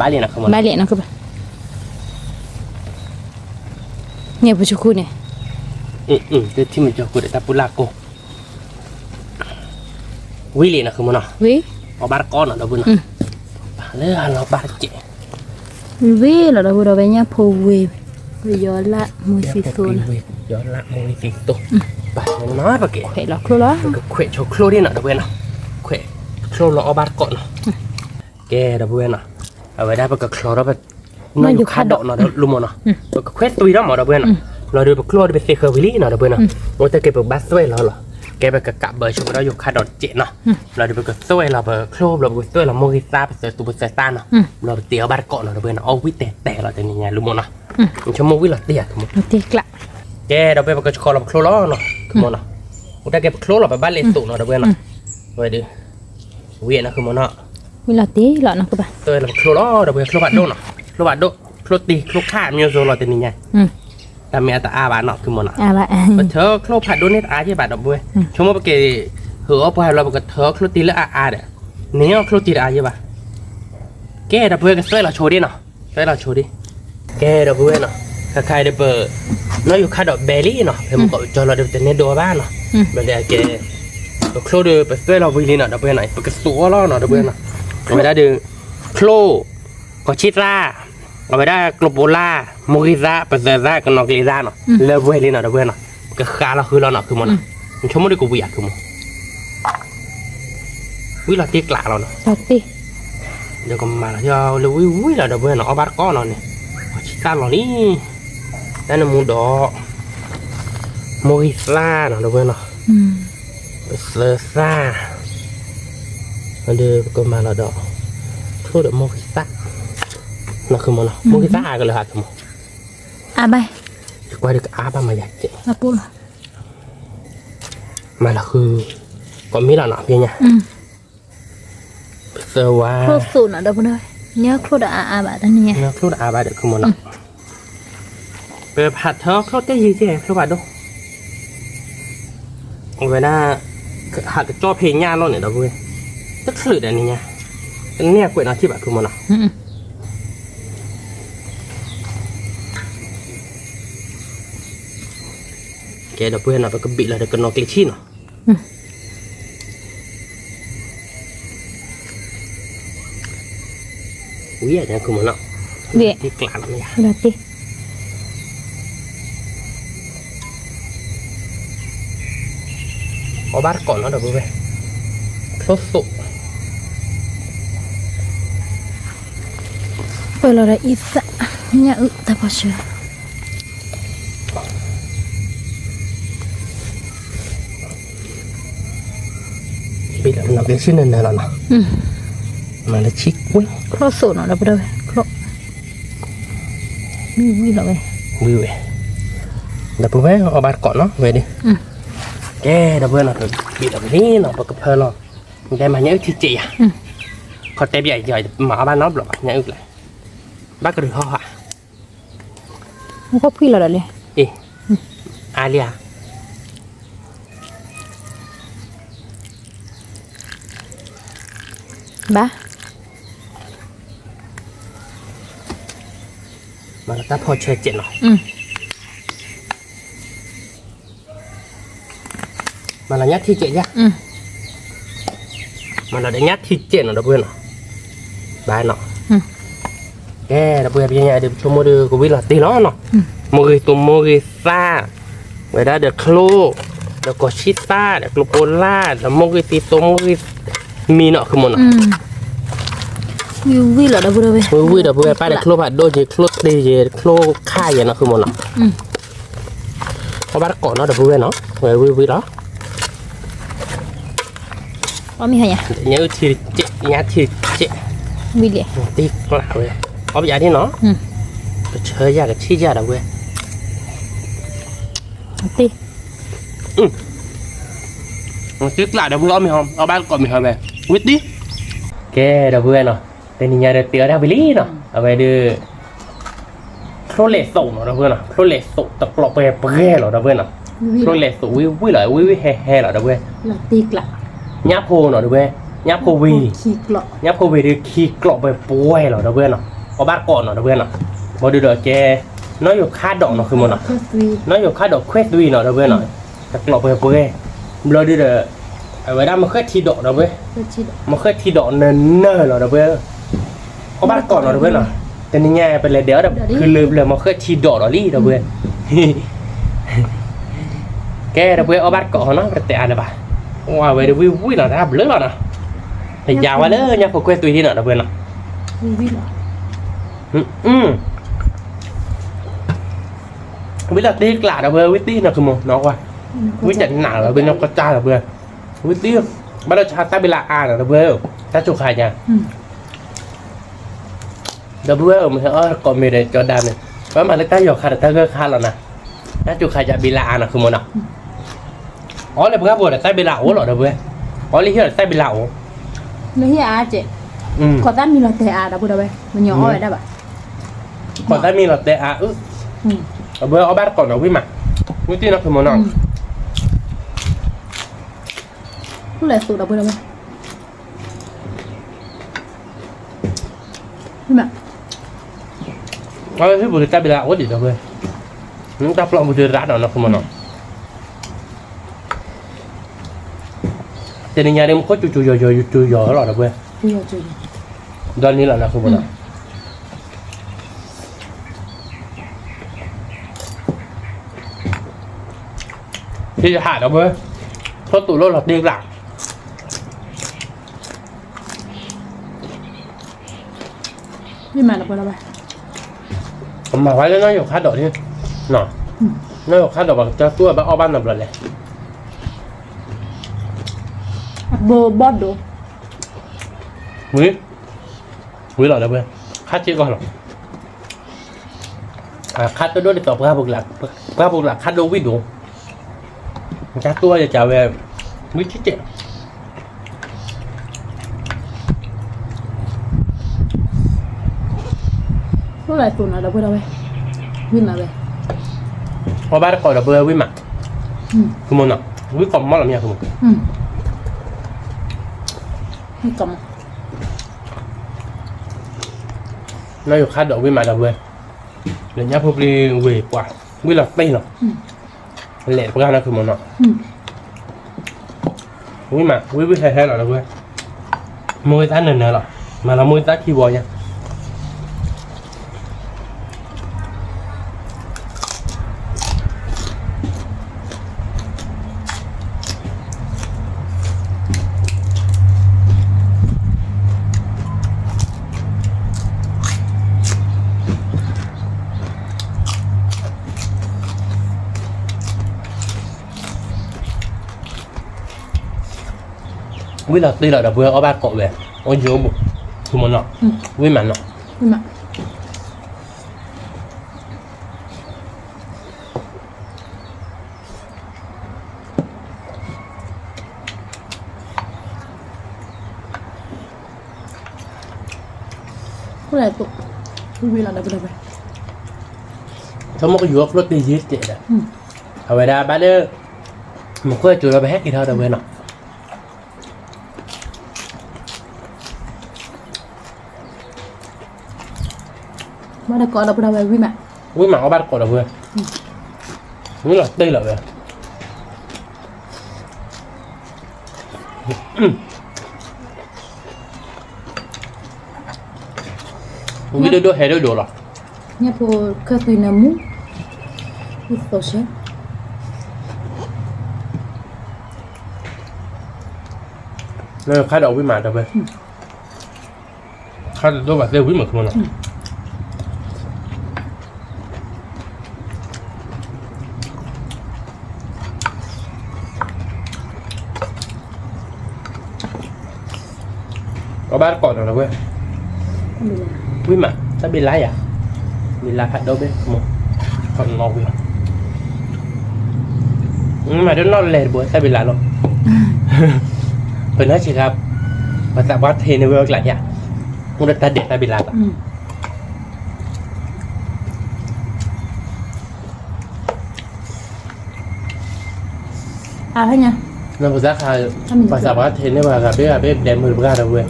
ဒီပုၢ်ဝဲၢ်နီၤ, ဘၣ်လံနီၤ ဘၣ်လံနီၤ ညၣ်ဖိဆူခိၣ်န့ၣ်, တထံၣ်မ့ၢ်ကၠီခိၣ်ဒီးတၢ်ပူၤလၢ်ကိၢ် ဝံၤလံနီၤ ခုမနီၤ, အီၣ်ဘၣ်တကိးနီၤ ဒီပုၢ်ဝဲၢ်နီၤ, လၢအလီၤဘၣ်တက့ၢ်, ဝံၤလီၤ ဒီပုၢ်ဝဲၢ် ညၣ်ဖိဝ့ၤ, ယီၤလၢမိၢ်သံသိးနီၤ, ယီၤလၢမိၢ်သံသိး, ပှၤနီၤ ပက့ၤ, ခွဲးလီၤချိၣ်လီၤ, ပကခွဲးဆိချိၣ်ဒ်နီၤ ဒီပုၢ်ဝဲၢ်နီၤ, ခွဲးချိၣ်လီၤအီၣ်ဘၣ်တကိးနီၤ, ကဲ ဒီပုၢ်ဝဲၢ်နီၤ, အဝဲဒၣ်ပကချီထီၣ်ပ နီၣ်ယူၤခါဒိးနီၤ ဒီးလူၤမၢ်နီၤ, ပကခွဲးသွံထီၣ်မၢ် ဒီပုၢ်ဝဲၢ်နီၤ, လီၤဒီးပကချီဒီးပသ့ဃၢၤဝံၤလံနီၤ ဒီပုၢ်ဝဲၢ်နီၤ, အိၣ်တ့ၢ်က့ၤပကဘၣ်သွဲၣ်လီၤလီၤ, ကဲ ပကကးဘၢဆိကဒီးယူၤခါဒိးတစဲးနီၤ, လီၤဒီးပကသွဲၣ်လီၤ ပချီဘျီ ပကသွဲၣ်လီၤမိၢ်ဂ့ၤသါ ပသၢသူပသၢသါနီၤ, ဘျီပတ့အီၣ်ဘၣ်တကိးနီၤ ဒီပုၢ်ဝဲၢ်နီၤ, အီၣ်ဝံၣ်တဲတဲလီၤတနံၤညါ လူၤမၢ်နီၤ, ဆိကမိၣ်ဝံၣ်လီၤတ့ၢ်ဧါ ကဲ ဒီပုၢ်ဝဲၢ် ပကဆှီလီၤပချီလီၤနီၤ ခုမၢ်နီၤ, အိၣ်တ့ၢ်က့ၤပချီလီၤ ပဘၣ်လဲၤသိးနီၤ ဒီပုၢ်ဝဲၢ်နီၤ, ဝဲဒုး ဝံၣ်နီၤ ခုမၢ်နီၤ, ဝံၣ်လီၤတ့ၢ်လီၤနီၤ ကဘၣ် သွဲၣ်လီၤပချီလီၤ ဒီပုၢ်ဝဲၢ် ချိၣ်ဖးဒိၣ်နီၤ, ချိၣ်ဖးဒိၣ် ချိၣ်တံၢ် ချိၣ်ခါ မျိုးစုံလီၤတနံၤညါ, တၢ်မ့ၢ်အတအါဘၣ်နီၤ ခုမၢ်နီၤ, ပထၢချိၣ်ဖးဒိၣ်န့ၣ်တအါက့ၤဘၣ် ဒီပုၢ်ဝဲၢ်, ဆိကမိၣ်ပက့ၤ ဟုးအီၣ်ပှၤလီၤ ပကထၢချိၣ်တံၢ်လၢအအါဒီး, န့ၢ်အီၣ်ချိၣ်တံၢ်တအါက့ၤဘၣ်, ကဲ ဒီပုၢ်ဝဲၢ် ကသွဲၣ်လီၤဆိဒံးနီၤ, သွဲၣ်လီၤဆိဒံး, ကဲ ဒီပုၢ်ဝဲၢ်နီၤ, ခါခါအံၤဒီးပ နီၣ်ယူၤခါဒိးဘဲလံနီၤ, ဖဲမုၢ်ကီးကၠီလီၤဒီး ပတန့ၢ်ဒိးအီၣ်ဘၣ်နီၤ, ဘျီဒီးကဲ ပချီဒီးပသွဲၣ်လီၤဝံၤလံနီၤ ဒီပုၢ်ဝဲၢ်နီၤ, ပကသိးအီၣ်လီၤနီၤ ဒီပုၢ်ဝဲၢ်နီၤ, အဝဲဒၣ်ဒီး ချိၣ် ကီၢ်ဆံၣ်သၣ်, အဝဲဒၣ်ကျိပိလၢ်, မိၢ်ဂ့ၤသၣ် ပသၢသၣ် ကနီၤကျ့သၣ်နီၤ, လၢပှဲၤလံနီၤ ဒီပုၢ်ဝဲၢ်နီၤ, ပကဃါလီၤဃုလီၤနီၤ ခုမၢ်နီၤ, ဆိကမိၣ်ဒီးကဝံၤဧါ ခုမၢ် ဝံၣ်လီၤတ့ၢ်ကျးလီၤနီၤ, ဒီးကမၤလီၤလၢဝံၣ်ဝံၣ်လီၤ ဒီပုၢ်ဝဲၢ်နီၤ, အီၣ်ဘၣ်တကိးနီၤန့ၣ်, ပှၤဆံၣ်သၣ်လီၤလံ, တၢ်နမူဒီး မိၢ်ဂ့ၤသၣ်နီၤ ဒီပုၢ်ဝဲၢ်နီၤ, ပသၢသၣ်, ဒီးပကမၤလီၤဒီး ချိၣ်ဒီးမိၢ်ဂ့ၤသၣ်, နီၤ ခုမၢ်နီၤ, မိၢ်ဂ့ၤသၣ်အါကလၢာ်ဟါ ခုမၢ်, အါဘၣ်, ယကွၢ်ဒီးကအါဘၣ်မၤယၤကဲး မၤလီၤဃု, ကိးမံလီၤနီၤ ပညါ, ပသၢဝါ, ချိၣ်သိးနီၤ ဒီပုၢ်ဝဲၢ်, ညၢချိၣ်ဒီးအါအါဘၣ်တနံၤ, ညၢချိၣ်ဒီးအါဘၣ်ဒီး ခုမၢ်နီၤ, ပဖးထၢချိၣ်တ့ၢ်ယံၤကဲး ချိၣ်ဖးဒိၣ်, အဝဲဒၣ် ဟးကကၠီၣ်ဖဲညၣ်လီၤန့ၣ် ဒီပုၢ်ဝဲၢ်, တချုးဒီးနံၤညါ, တန့ၢ်အကွဲးနီၤထံၣ်ဘၣ် ခုမၢ်နီၤ. ကဲ ဒီပုၢ်ဝဲၢ်နီၤ ပကဘံၣ်လီၤဒီးကနီၤကျ့ဆံၣ်နီၤ. ဝံၤယၤ ခုမၢ်နီၤ, တ့ကျးလီၤမ့ၢ်ယၤ, အီၣ်ဘၣ်တကိးနီၤ ဒီပုၢ်ဝဲၢ်, ချိၣ်သိး ပၢၢ်လီၤဒီးအံသၣ် ညၣ်အုၣ်တၢ်ဖီၣ်ဆၢ ဘ့ၣ်လီၤနီၤ က့ၤဆံၣ်နၢၤနၢၤလီၤနီၤ, မၤလၢဆံၣ်ကွ့, ချိၣ်သိးနီၤ ဒီပုၢ်ဝဲၢ်, ဝံၤဝံၤလီၤဝဲ, ဝံၤဝဲ, ဒီပုၢ်ဝဲၢ် အီၣ်ဘၣ်တကိးနီၤ ဝဲဒၣ်, ကဲ ဒီပုၢ်ဝဲၢ်နီၤ ပဘံၣ်လီၤလံနီၤ ပကဖၢလီၤ, တဲမၤညၣ်အုၣ်ထံစဲးယၤ, ခီတဲဘၣ်ယၤ မၤအီၣ်ဘၣ်နီတဘျီဘၣ် ညၣ်အုၣ်ကျါ, ဘၣ်ကရူၢ်ဟီၣ်ဧါ ဖှံလီၤဒီးလံ, အါလံဧါ, ဘၣ်, မၤလီၤတၢ်ဖီၣ်ဆၢစဲးနီၤ, မၤလီၤညၣ်ထံစဲးယၤ, မၤလီၤဒီးညၣ်ထံစဲးနီၤ ဒီပုၢ်ဝဲၢ်နီၤ, ဘၣ်နီၤ, ကဲ ဒီပုၢ်ဝဲၢ် ပညါဒီး ပဆိကမိၣ်ဒီး ကဝံၣ်လီၤတ့ၢ်လီၤနီၤ, မိၢ်ဂ့ၤသိး မိၢ်ဂ့ၤသၣ်, ဝဲဒၣ်ဒီးချိၣ်, ဒီးကီၢ်ဆံၣ်သၣ် ဒီးကျိပိလၢ် ဒီးမိၢ်ဂ့ၤသံသိး မိၢ်ဂ့ၤမံနီၤ ခုမၢ်နီၤ, ဝံၤဝံၤလီၤ ဒီပုၢ်ဝဲၢ်, ဝံၤဝံၤ ဒီပုၢ်ဝဲၢ် ပၢ်ဒီးချိၣ်ဖးဒိၣ်က့ၤ ချိၣ်တ့က့ၤ ချိၣ်ခါယဲနီၤ ခုမၢ်နီၤ, အီၣ်ဘၣ်တကိးနီၤ ဒီပုၢ်ဝဲၢ်နီၤ, ဝံၤဝံၤလီၤ ညၣ်အုၣ်ထံစဲး ညၣ်ထံစဲး, တ့ကျးဝဲ, အီၣ်ပယၤဒ်နီၤ, ကဆၢယၤကဆံၣ်ယၤ ဒီပုၢ်ဝဲၢ်, တ့ကျး ဒီပုၢ်ဝဲၢ် အီၣ်မ့ၤဟီ အီၣ်ဘၣ်တကိးမ့ၤဟီဝဲ, ဝံၤတ့, ကဲ ဒီပုၢ်ဝဲၢ်နီၤ, တနံၤညါဒီးတ့အီၣ်တၢ်ဝံၤလံနီၤ, အဝဲဒုး ချိၣ်လဲၤသိးနီၤ ဒီပုၢ်ဝဲၢ်နီၤ, ချိၣ်လဲၤသိးတကျိးပှဲၤပှဲၤလီၤ ဒီပုၢ်ဝဲၢ်နီၤ, ချိၣ်လဲၤသိးဝံၤဝံၤလီၤ ဝံၤဝံၤဟဲဟဲလီၤ ဒီပုၢ်ဝဲၢ်, ညၣ်ဖိနီၤ ဒီပုၢ်ဝဲၢ်, ညၣ်ဖိဝံၤ, ညၣ်ဖိဝံၤဒုးခံကျိးပှဲၤပှဲၤလီၤ ဒီပုၢ်ဝဲၢ်နီၤ, အီၣ်ဘၣ်တကိးနီၤ ဒီပုၢ်ဝဲၢ်နီၤ, ဘၣ်ဒုးဒီးကဲ နီၣ်ယိၤခါဒိးနီၤ ခုမၢ်နီၤ, နီၣ်ယိၤခါဒိးခွဲးသွံနီၤ ဒီပုၢ်ဝဲၢ်နီၤ, တကျိးပှဲၤပှဲၤ, ဘျီဒုးဒီး အဝဲဒၣ်မ့ၢ်ဃဲထံဒိး ဒီပုၢ်ဝဲၢ်, မ့ၢ်ဃဲထံဒိးနၢၤနၢၤလီၤ ဒီပုၢ်ဝဲၢ်, အီၣ်ဘၣ်တကိးနီၤ ဒီပုၢ်ဝဲၢ်နီၤ, တ တနံၤညါပလဲၤဒဲးအီၣ်ဒီး ခုလၢပျၢၤမီၤဃၢၣ်ထံဒီးဒီးလံ ဒီပုၢ်ဝဲၢ်, ကဲ ဒီပုၢ်ဝဲၢ် အီၣ်ဘၣ်တကိးနီၤ ပတတဲအါလၢၤဘၣ်, အိၣ်ဝဲဒၣ်ဝံၣ်ဝံၣ်လီၤ တၢ်ဘျုးလီၤနီၤ, တယၤဝဲလၢညါဖိကွဲၢ်သွံထံနီၤ ဒီပုၢ်ဝဲၢ်နီၤ, ဝံၣ်လီၤတ့ၢ်ကျး ဒီပုၢ်ဝဲၢ် ဝံၣ်တ့ၢ်ကျး ဒီပုၢ်ဝဲၢ် ဝံၣ်တ့ၢ်နီၤ ကမိၢ်နီၤကွၢ်, ဝံၣ်တ့ၢ်နးလီၤ ဒီပုၢ်ဝဲၢ် နီၢ်ကီၢ်တၢ် ဒီပုၢ်ဝဲၢ်, ဝံၣ်တ့ၢ် ဘၣ်ဒီးဆါတၢ်ဘံလၤအါနီၤ ဒီပုၢ်ဝဲၢ်, တၢ်ကိၢ်ခါညါ ဒီပုၢ်ဝဲၢ်ဧၢ မ့ၢ်ဟဲအီၣ်ကိးမ့ၢ်ဒီးကၠီဒါန့ၣ် ပှၤမၤလၢတၢ်ယီၤခါဒီးတၢ်ဂၢၢ်ခါလီၤနၤ, တၢ်ကိၢ်ခါညါဘံလၤအါနီၤ ကမိၢ်နီၤ, အီၣ်လၢပှၢ်ပူၤဒီးတၢ်ဘံလၤအိၣ်လီၤ ဒီပုၢ်ဝဲၢ်, အီၣ်လၢဟံၣ်ဒီးတၢ်ဘံလၤအိၣ်, လၢဟံၣ်အါကဲး, ကိးသၣ်မံလီၤတဲာ်အါ ဒီပုၢ်ဝဲၢ် မညီအီၣ်ဝဲဒၣ်ဘၣ်, ကိးသၣ်မံလီၤတဲာ်အါအု, ဒီပုၢ်ဝဲၢ် အီၣ်ဘၣ်တကိးနီၤ ဝံၣ်မး, ဝံၣ်တ့ၢ်နီၤ ကမိၢ်နီၤ လဲၤသိးဒီပုၢ်ဝဲၢ် အဝဲဟံၣ်ပူၤတၢ်ဘံလၤအိၣ်ဒံး ဒီပုၢ်ဝဲၢ်, တၢ်ပျီပူၤတရၣ်ဒီးနီၤ ကမိၢ်နီၤ, တနံၤညါဒ် မူခိၣ်စူၤစူၤယီၤယီၤ စူၤယီၤလီၤ ဒီပုၢ်ဝဲၢ်, ဒီနံၤလီၤနီၤ ကမိၢ်နီၤ, ဟံၣ်ဟး ဒီပုၢ်ဝဲၢ်, ထီၣ်သူးလိၢ်လီၤတ့ၢ်ကျး မၤဝဲလၢနီၢ်ယိၤခါဒီးန့ၣ်, နီၢ်ယိၤခါဒီး ပှၤကတၢၢ်သူၣ်ဘၣ်အီၣ်ဘၣ်နီတဘျီလဲၣ်, ဘိဘီၣ်ဒိ, ဝံၤ, ဝံၤလီၤ ဒီပုၢ်ဝဲၢ်, ခါစ့ၢ်ကီးလီၤ, ခါတဒိၣ်ဒ်သိး ပှၢ်ပူၤကျးခါဒိၣ်ဝံၣ်ဒိၣ်, တၢ်သူၣ်အီၣ်ယကးဝဲ, ဝံၣ်စ့ၢ်ကီး အိၣ်လၢသိးနီၤ ဒီပုၢ်ဝဲၢ်, ဝံၣ်မးဝဲ, အီၣ်ဘၣ်တကိး ဒီပုၢ်ဝဲၢ် ဝံၣ်မး, ကမိၢ်နီၤ, ဝံၣ်ကိးမီၢ်လီၤမ့ၢ် ကမိၢ်, နီၢ်ယိၤခါဒီးဝံၣ်မး ဒီပုၢ်ဝဲၢ်, လၢညါဖိပျံၤဝ့ၤပှၤ, ဝံၣ်လီၤတ့ၢ်လီၤ, လဲၤတပှၢ်နီၤ ကမိၢ်နီၤ ဝံၣ်မး ဝံၣ်ဝံၣ်ဟဲဟဲလီၤ ဒီပုၢ်ဝဲၢ်, မ့ၢ်ဝံၣ်သၣ်နၢၤနၢၤလီၤ, မၤလီၤမ့ၢ်ဝံၣ်သၣ်ခံဘီညါ ဝံၣ်လီၤတ့ၢ်လီၤ ဒီပုၢ်ဝဲၢ် အီၣ်ဘၣ်ကိးဝဲ, အိၣ်ယိၤဘိ, ကမိၢ်နီၤ, ဝံၣ်မးနီၤ, ဆိကမိၣ်ကယူၤအီၣ်ကျိၣ်တ့ၢ်ယ့ၢ်တဲာ်ဒီး, အဝဲဒၣ်ဘၣ်လၢ မူခိၣ်အစိၤဒီး ပဟဲက့ၤထီၣ်ဒီပုၢ်ဝဲၢ်နီၤ ဘၣ်တကိးဒီပုၢ်ဝဲၢ် ဝံၣ်မး, ဝံၣ်မး အီၣ်ဘၣ်တကိးဒီပုၢ်ဝဲၢ်, ဝံၣ်လီၤတ့ၢ်လီၤဝဲ, ဝံၣ်ဒိၣ်ဒိၣ်ဟဲဒိၣ်ဒိၣ်လီၤ, ညၣ်ဖိခၢၣ်သွံနၢမူ, ဝံၣ်သိးဆဲ ခါဒီးဝံၣ်မးဒီပုၢ်ဝဲၢ်, ခါတဒိၣ်ဘၣ်သ့ၣ်ဝံၣ်မး ကမိၢ်နီၤ, အီၣ်ဘၣ်တကိးနီၤ ဒီပုၢ်ဝဲၢ်, ဝံၣ်မး တၢ်ဘံလါယၤ, ဘံလါဖးဒိၣ်ဘ့ၣ် ကမိၢ်, ခီနီၤဝံၣ်လီၤ, မ့ၢ်ဒိၣ်နီၢ်လဲၣ်တဘိ တၢ်ဘံလါလီၤ, ပနၢ်ဆံးခါ, ပသးပှၢ်ထံးန့ၢ်ဝဲအကျးယၤ, အိၣ်ဒီးတၢ်ဒဲးတၢ်ဘံလါလီၤ အဖဲညါ, နပသးခါ, ပသးပှၢ်ထံးန့ၢ်ဝဲ ဂၤဘ့ၣ်ဂၤဘ့ၣ် ဒဲးမုာ်တပှၢ်ဒီပုၢ်ဝဲၢ်,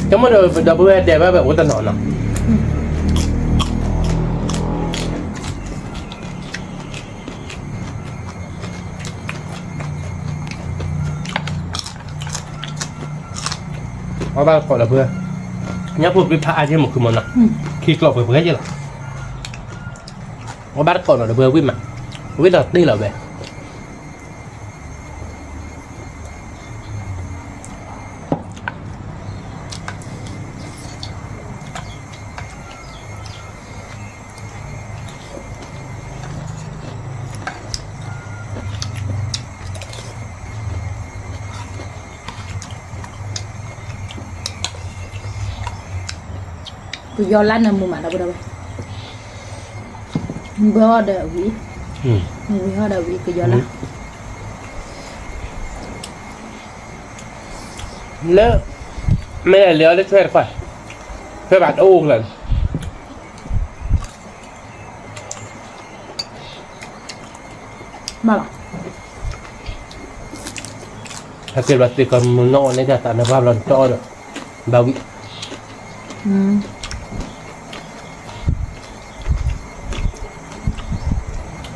ကမ့ၢ်ဒီပုၢ်ဝဲၢ်ဒဲးဘၣ်ဝဲအိၣ်တနီၤနီၤ အီၣ်ဘၣ်တကိးဒီပုၢ်ဝဲၢ်, ညၣ်ဖိပျံၤဖးအါက့ၢ်မး ကမိၢ်နီၤ, ခံကျိာ်ပှဲၤပှဲၤယဲၢ်လီၤ, အဘၣ်တကိးနီၤဒီးပှဲၤဝံၣ်မး, ဝံၣ်ဒီးတ့ၢ်လီၤဝဲ ကယီလၢနမူမးဒီပုၢ်ဒီဝဲၢ်, ဘၢအီၤဒီးဝံၤ, ဝံၤဟီၣ်ဒီးဝံၤကယီလၢ, လၢ, မ့ၢ်လဲၤအီၤလၢထွဲတခွါ, ထွဲဘၣ်တအိၣ်လၢ ဘၣ်လီၤ, ဟဲက့ၤဘျီသ့ၣ်ကမုၢ်နီၣ်အီၤန့ၣ် တၢ်သးနၢ်ပှၢ်ဘျီတအီၣ်ဒီး, ဘၣ်ဝံၣ်,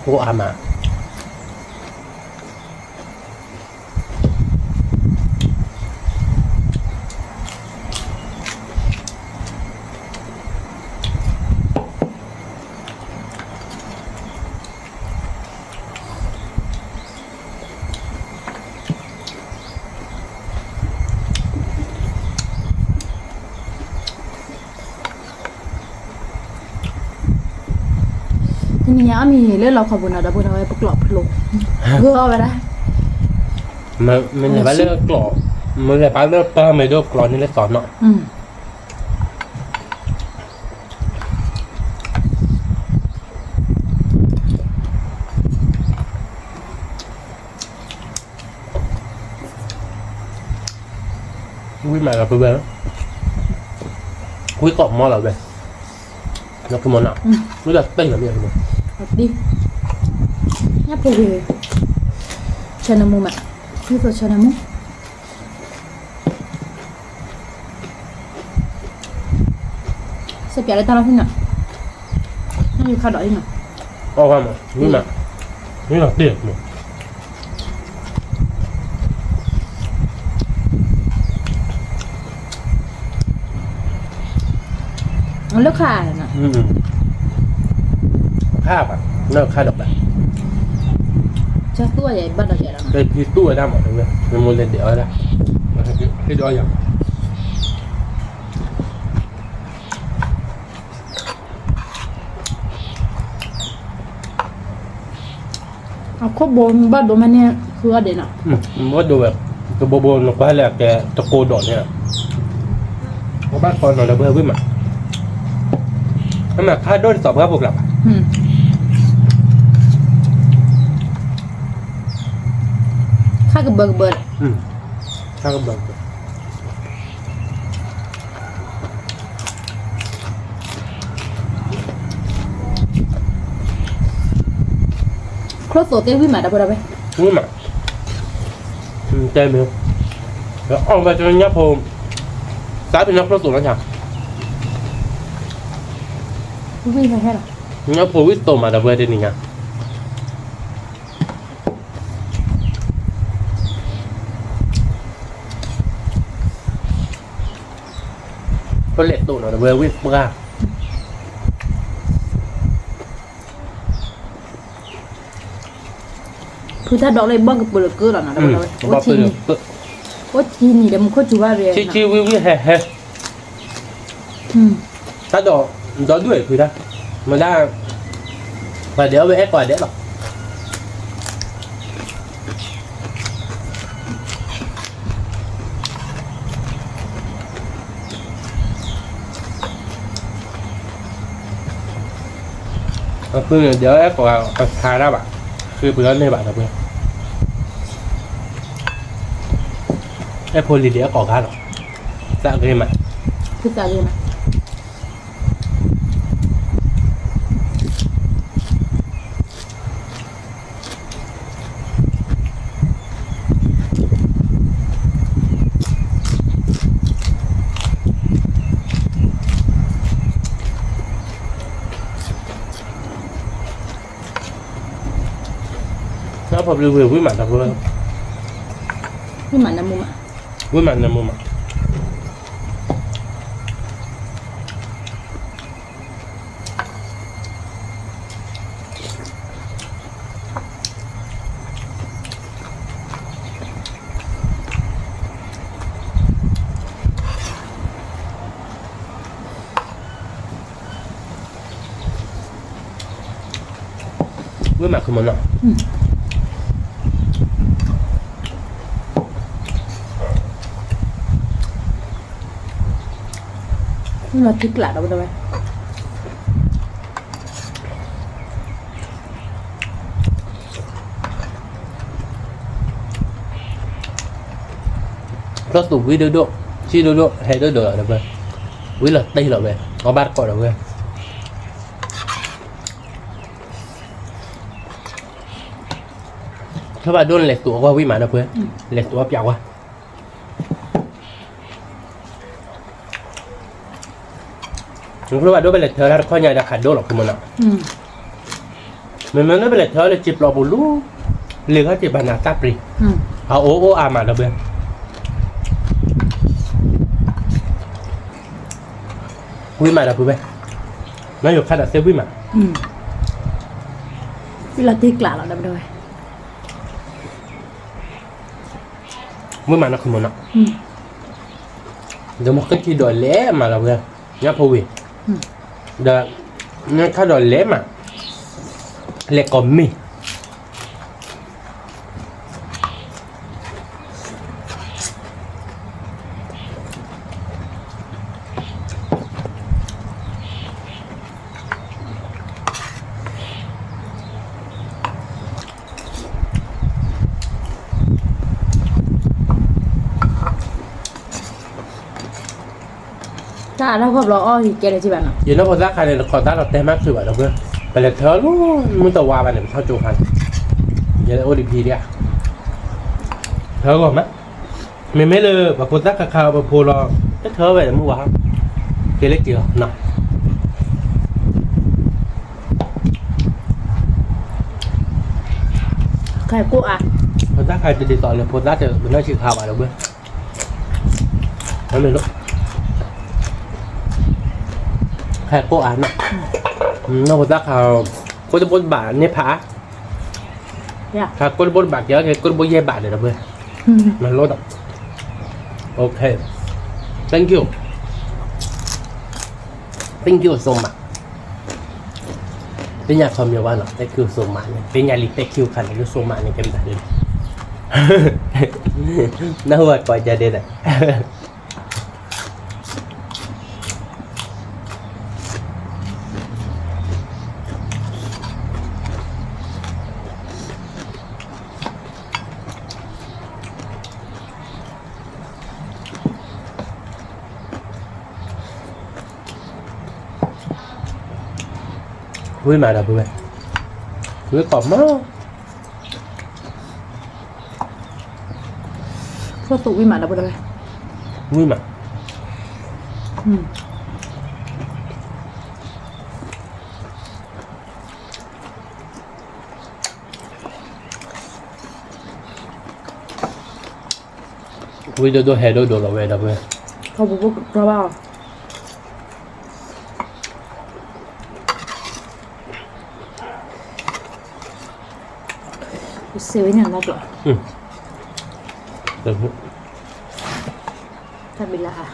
အိၣ်အါမး တနံၤညါအီၣ်မ့ၤလၢလီခီပူၤနီၤ ဒီပုၢ်ဒီဝဲၢ် ပကျိာ်ဖျိ, ဂၢၢ်အီၣ်ဝဲဒၣ်, မ့ၢ်လဲၤဘၣ်လၢကျိာ်, မ့ၢ်လဲၤဘၣ်လၢပၢ်မ့ၢ်ဒိကျိာ်န့ၣ်လၢသီနီၤ ဝံၣ်မးလီၤပဝဲ, ဝံၣ်ကိးမီလီၤဝဲ, လီၤကမီနီၤ, ဝံၣ်ဒီးတ့ၢ်လီၤမ့ၢ်, ညၣ်ဖိဂ့ၤ, ဆၢနမူမး, ဝံၣ်ဖိဆၢနမူ စပျးလၢတၢ်လီၢ်ဟံၣ်နီၤ, နယူၤခါဒီးဟံၣ်နီၤ, အီၣ်ဝဲမး, ဝံၣ်မး, ဝံၣ်ဒီးတ့ၢ်မး လၢခါ, ခါဘၣ်, လၢခါဒီးဘၣ်, ကသူၣ်ဝဲဒၣ်မး, ကသူၣ်ဝဲဒၣ်မး, နမိၢ်လဲၤဒဲးဝဲဒၣ်, ဟ့ၣ်ဒီးယၤ အခိၣ်ဘိဘၣ်ဒိမးန့ၣ် ဃုအီၣ်ဒဲးနီၤ, ဘၣ်ဒိဝဲ, တဘိဘိနကွၢ်လၢအကဲတကိးဒီးန့ၣ်, အဘၣ်ကီနီၤဒီးပဝဲဝံၣ်မး, အမ့ၢ်ခါဒိၣ်တသီပှၢ်ဖိကျါဘၣ်, ခါကဘၢကဘၢ, ခါကဘၢကဘၢ ချိၣ်သိးသ့ၣ်ဝံၣ်မးဒီပုၢ်ဒီဝဲၢ်, ဝံၣ်မး, တဲမ့ၢ်, အီၣ်ဝဲတညၣ်ဖိ, သးပ့ၤနီၣ်ချိၣ်သိးနီၤ, ဝံၣ်ဟဲဟဲလီၤ, ညၣ်ဖိဝံၣ်သိးမးဒီပုၢ်ဝဲၢ်တနံၤညါ ပလဲၤသိးနီၤဒီပုၢ်ဝဲၢ်ဝံၣ်ပှၢ်, ဖုတၢ်ဒီးလၢဘီၣ်ကပၢၤလၢကၢလီၤနီၤ, အိၣ်ဆံနံၣ်ဒီးမူခိၣ်စူၤဘၣ်ဝဲ, ဆံဆံဝံၣ်ဝံၣ်ဟဲဟဲ တၢ်ဒီး, ဒီဒူၣ်ဖုတၢ်, မ့ၢ်ဒၣ်, ပှၤဒဲးအီၣ်ဝဲအဲၣ်ကိးဂၤဒဲးလီၤ. အဖုန့ၣ် ဒဲးအီၣ်အဲၣ်ကိးဂၤအဆါတၢ်ဘၣ်, ဃ့ပှ့ၤအီၣ်န့ၢ်ဘၣ်ဒီးပှဲၤ, အဲၣ်ဖိလံၤဒဲးအီၣ်ကိးဂၤလီၤ, သးဂ့ၤမး, သးဂ့ၤမး နဖီပျံၤဝံၤ ဝံၣ်မးတၢ်ဖိ, ဝံၣ်မးနၢမူမး, ဝံၣ်မးနၢမူမး. မၤခုမနီၤ, လီၤထံကျးဒီးဝဲဒၣ်ဝဲ ကျီၢ်သူၣ်ဝံၤဒိၣ်ဒိၣ်, ဆံးဒိၣ်ဒိၣ်, ဟဲဒိၣ်ဒိၣ်လီၤဒီးဝဲ, ဝံၤလီၤတ့ၢ်လီၤဝဲ, အီၣ်ဘၣ်တကိးဒီးဝဲ, ထၢဘၣ်ဒိၣ်န့ၣ် လဲၤသူၣ်အီၣ်ကွၢ်ဝံၣ်မးဒီးဝဲ, လဲၤသူၣ်အီၣ်ပၠးကွၢ် နကျိဘၣ်ဒိၣ် ပလဲၤထၢတၢ်တခီညါဒီးခးဒိၣ်လီၤ ခီမနီၤ, မ့မ့ၢ်လၢပလဲၤထၢလၢစံာ်ပျီပူၤလူၤ, လ့ၢ်ခီစံာ်ဘၣ်နၤတၢ်ပြံၤ, အအိၣ်အိၣ်အါမးဒီးဝဲ, ဝံၣ်မးဒီးဖုဝဲ, နယိၤခါဒီးသ့ဝံၣ်မး, ဝံၣ်လီၤတ့ၢ်ကျးလီၤဒီးဝဲ ဝံၣ်မးနီၤ ခီမနီၤ, ဒီးမ့ၢ်ဃ့ထံဒီးလဲၤမးလီၤဝဲ, ညၣ်ဖိဝံၤ, ဒီး ညၣ်ခါဒီးလဲၤမး, လဲၤကိးမ့ၢ် တၢ်အါထီၣ်ခီဘျီအီၣ်ကဲလၢၤဘၣ်နီၤ, ယနီၢ်ဖိသၣ်ခါန့ၣ် တခိးသၣ်လီၤတဲမးချုးဘၣ်ဒီးဝဲ, ပလဲၤထၢလီၤ မုၢ်တဝါဘၣ်န့ၣ် ပထီၣ်ကၠိခါန့ၣ်, ယအိၣ်ဒံးဖံဒံးဧါ, ထၢဂီၢ်မး, မ့မ့ၢ်လၢပဖိသၣ်ခါခါပဖိလီၤ, တထၢဝဲဒီးမုၢ်ဝါ, ကဲလၢက့ၤလီၤနီၤ ခဲကိၣ်အါ, ဖိသၣ်ခါတဒ်သိးလၢဖိသၣ်တနီၢ်ဆံးခါဘၣ်လၢၤဘၣ်, မ့ၢ်လီၤ, ခဲကိၣ်အါနီၤ, နီၢ်ဖိသၣ်ခါ, ကိၣ်တဘိတဘၣ်န့ၢ်ဖးအါ, ခါကိၣ်တဘိတဘၣ်ကဲ ကိၣ်တဘိယဲၢ်ဘၣ်ဒီးဘၣ်, မ့ၢ်လီၤဒီး, OK, thank you, thank you so much, သ့ၣ်ညါခီမ့ၢ်ဝဲနီၤ thank you so much န့ၣ် သ့ၣ်ညါလံ thank you ခါန့ၣ် so much န့ၣ် ကဲမတၤဒ်လဲၣ်, နၢ်ဟူဝဲကိးကဒဲဒၣ် ဝံၣ်မးဒီးဖုဝဲ, ဝံၣ်ကိးမး, ဖုသူၣ်ဝံၣ်မးဒီးဖုဝဲ, ဝံၣ်မး, ဝံၣ်ဒိၣ်ဒိၣ်ဟဲဒိၣ်ဒိၣ်လီၤဝဲဒီးဖုဝဲ, ထီဘိဘိကတြီဘၣ်အီၤ စ့ဝဲန့ၣ်နီၢ်ကျိ, တၢ်ဘံလၢအါ,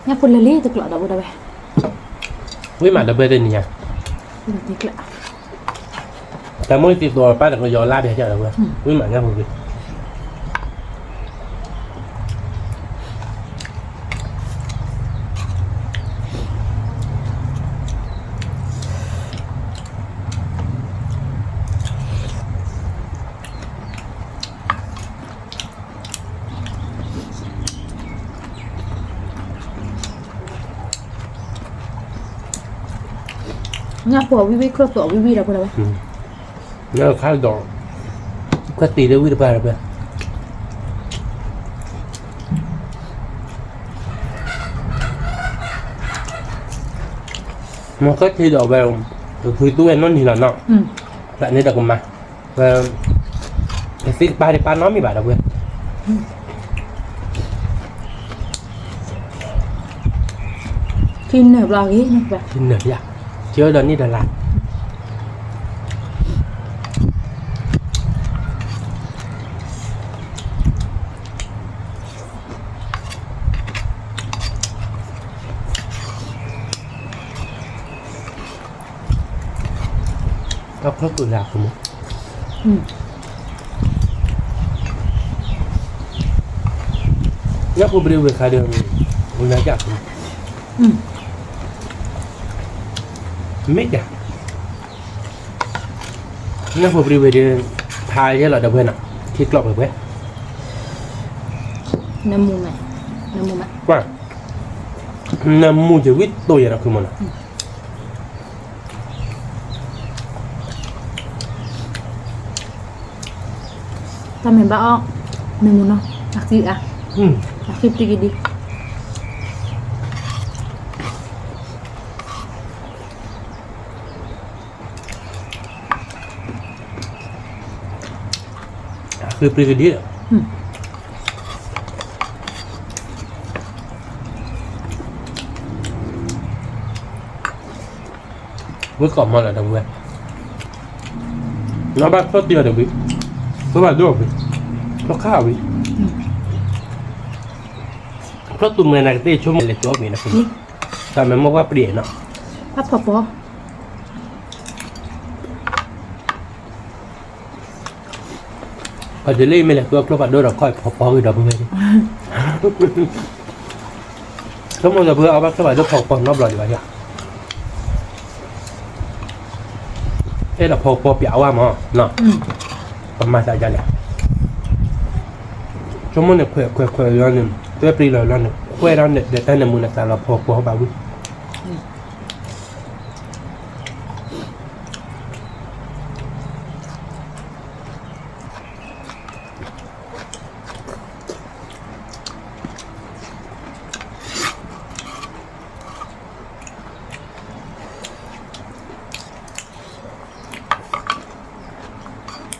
ညၣ်ဖိလၢလံတကျိဒီးဝဲဒၣ်ဝဲ, ဝံၣ်မးဒီးဖုဝဲတနံၤညါ, တၢ်မိၣ်သံသိးပၢ်တကယီၤလါဒဲးကဒီးဝဲ, ဝံၣ်မးညၣ်ဖိဝံၣ် ညၣ်ဖိဝံၣ်ဝံၣ် ကျိၣ်သိးဝံၣ်ဝံၣ်ဒီးဖုဝဲ, ညၣ်ခါဒီး, ခါတံၢ်လၢဝံၣ်တပၤဒီးဖု မ့ၢ်ကထံၣ်ဒီးဝဲ, ပဖုသူဝဲနီၢ်နံၤလီၤနီၤ, သးန့ၣ်ဒီးကမၤ, ဝဲ, ကသံၣ်ကပၤဒံးပာ်နီတမံၤဘၣ်ဒီးဝဲ, ထံနၢၤဘျီဂ့ၤ, ထံနၢၤယၤ, ထံအီၤဒီးနံၣ်ဒီးလါ အ အဖျီၣ်သူၣ်လၢအခိၣ်မး, ညၣ်ဖိပြံဝ့ၤခါဒီး, ဝဲနၤကၢ်ခိၣ်, မ့ၢ်က, ညၣ်ဖိပြံဝ့ၤဒီး, ဖးယဲလီၤဒီးပှဲၤနီၤ, ထံကျိးပှဲၤပှဲၤ, နမူမး, နမူမး, နမူယဝံၣ်တိၢ်ယဲနီၤခိၣ်မးနီၤ. တၢ်မ့ၢ်ဘၣ်အီၣ်, မ့ၢ်မူနီၤ, အဃံအါ, အဃံပတံကဒံ, အဃံပတံကဒံလီၤ. ဝ့ၢ်ကိးမးလီၤဒီပုၢ်ဝဲၢ်, နဘၣ်ဖျီၣ်တံၢ်အီၤဒီးဝံၤ, ဖျီၣ်ဘၣ်ဒိၣ်ဝံၤ, ဖျီၣ်ခါဝံၤ, ဖျီၣ်သူၣ်မဲနၤကသ့ၣ်ဆိကမိၣ်လဲၤကျိးမံၤနီၤ, တၢ်မ့ၢ်မိၢ်ပှၢ်ပျံၤနီၤ, ပှၢ်ဖီပီ ပှၤတလၢအံၤမ့ၢ်လဲၤကျိးဖျီၣ်ဖးဒိၣ်ဒီးခီၣ်ဖီပီဂ့ၤဒီပုၢ်ဝဲၢ်, ဆိကမိၣ်ဒီပုၢ်ဝဲၢ်အီၣ်ဘၣ်ဖျီၣ်ဖးဒိၣ်ဖီပီနီတဘျီဒံးဘၣ်, အဲၣ်ဒိးဖီပီပျးဝါမး, ပမၤသးဒ်လဲၣ်, ဆိကမိၣ်န့ၣ်ခွဲးခွဲးခွဲးလီၤန့ၣ်, တွဲပျံၤလီၤလီၤန့ၣ် ခွဲးဒီးန့ၣ်ဒီးတၢ်န့ၣ်မူနသးလီၤဖီပီဘၣ်ဝံၤ ဖျီၣ်တ့ၢ်နီၤဒီပုၢ်ဝဲၢ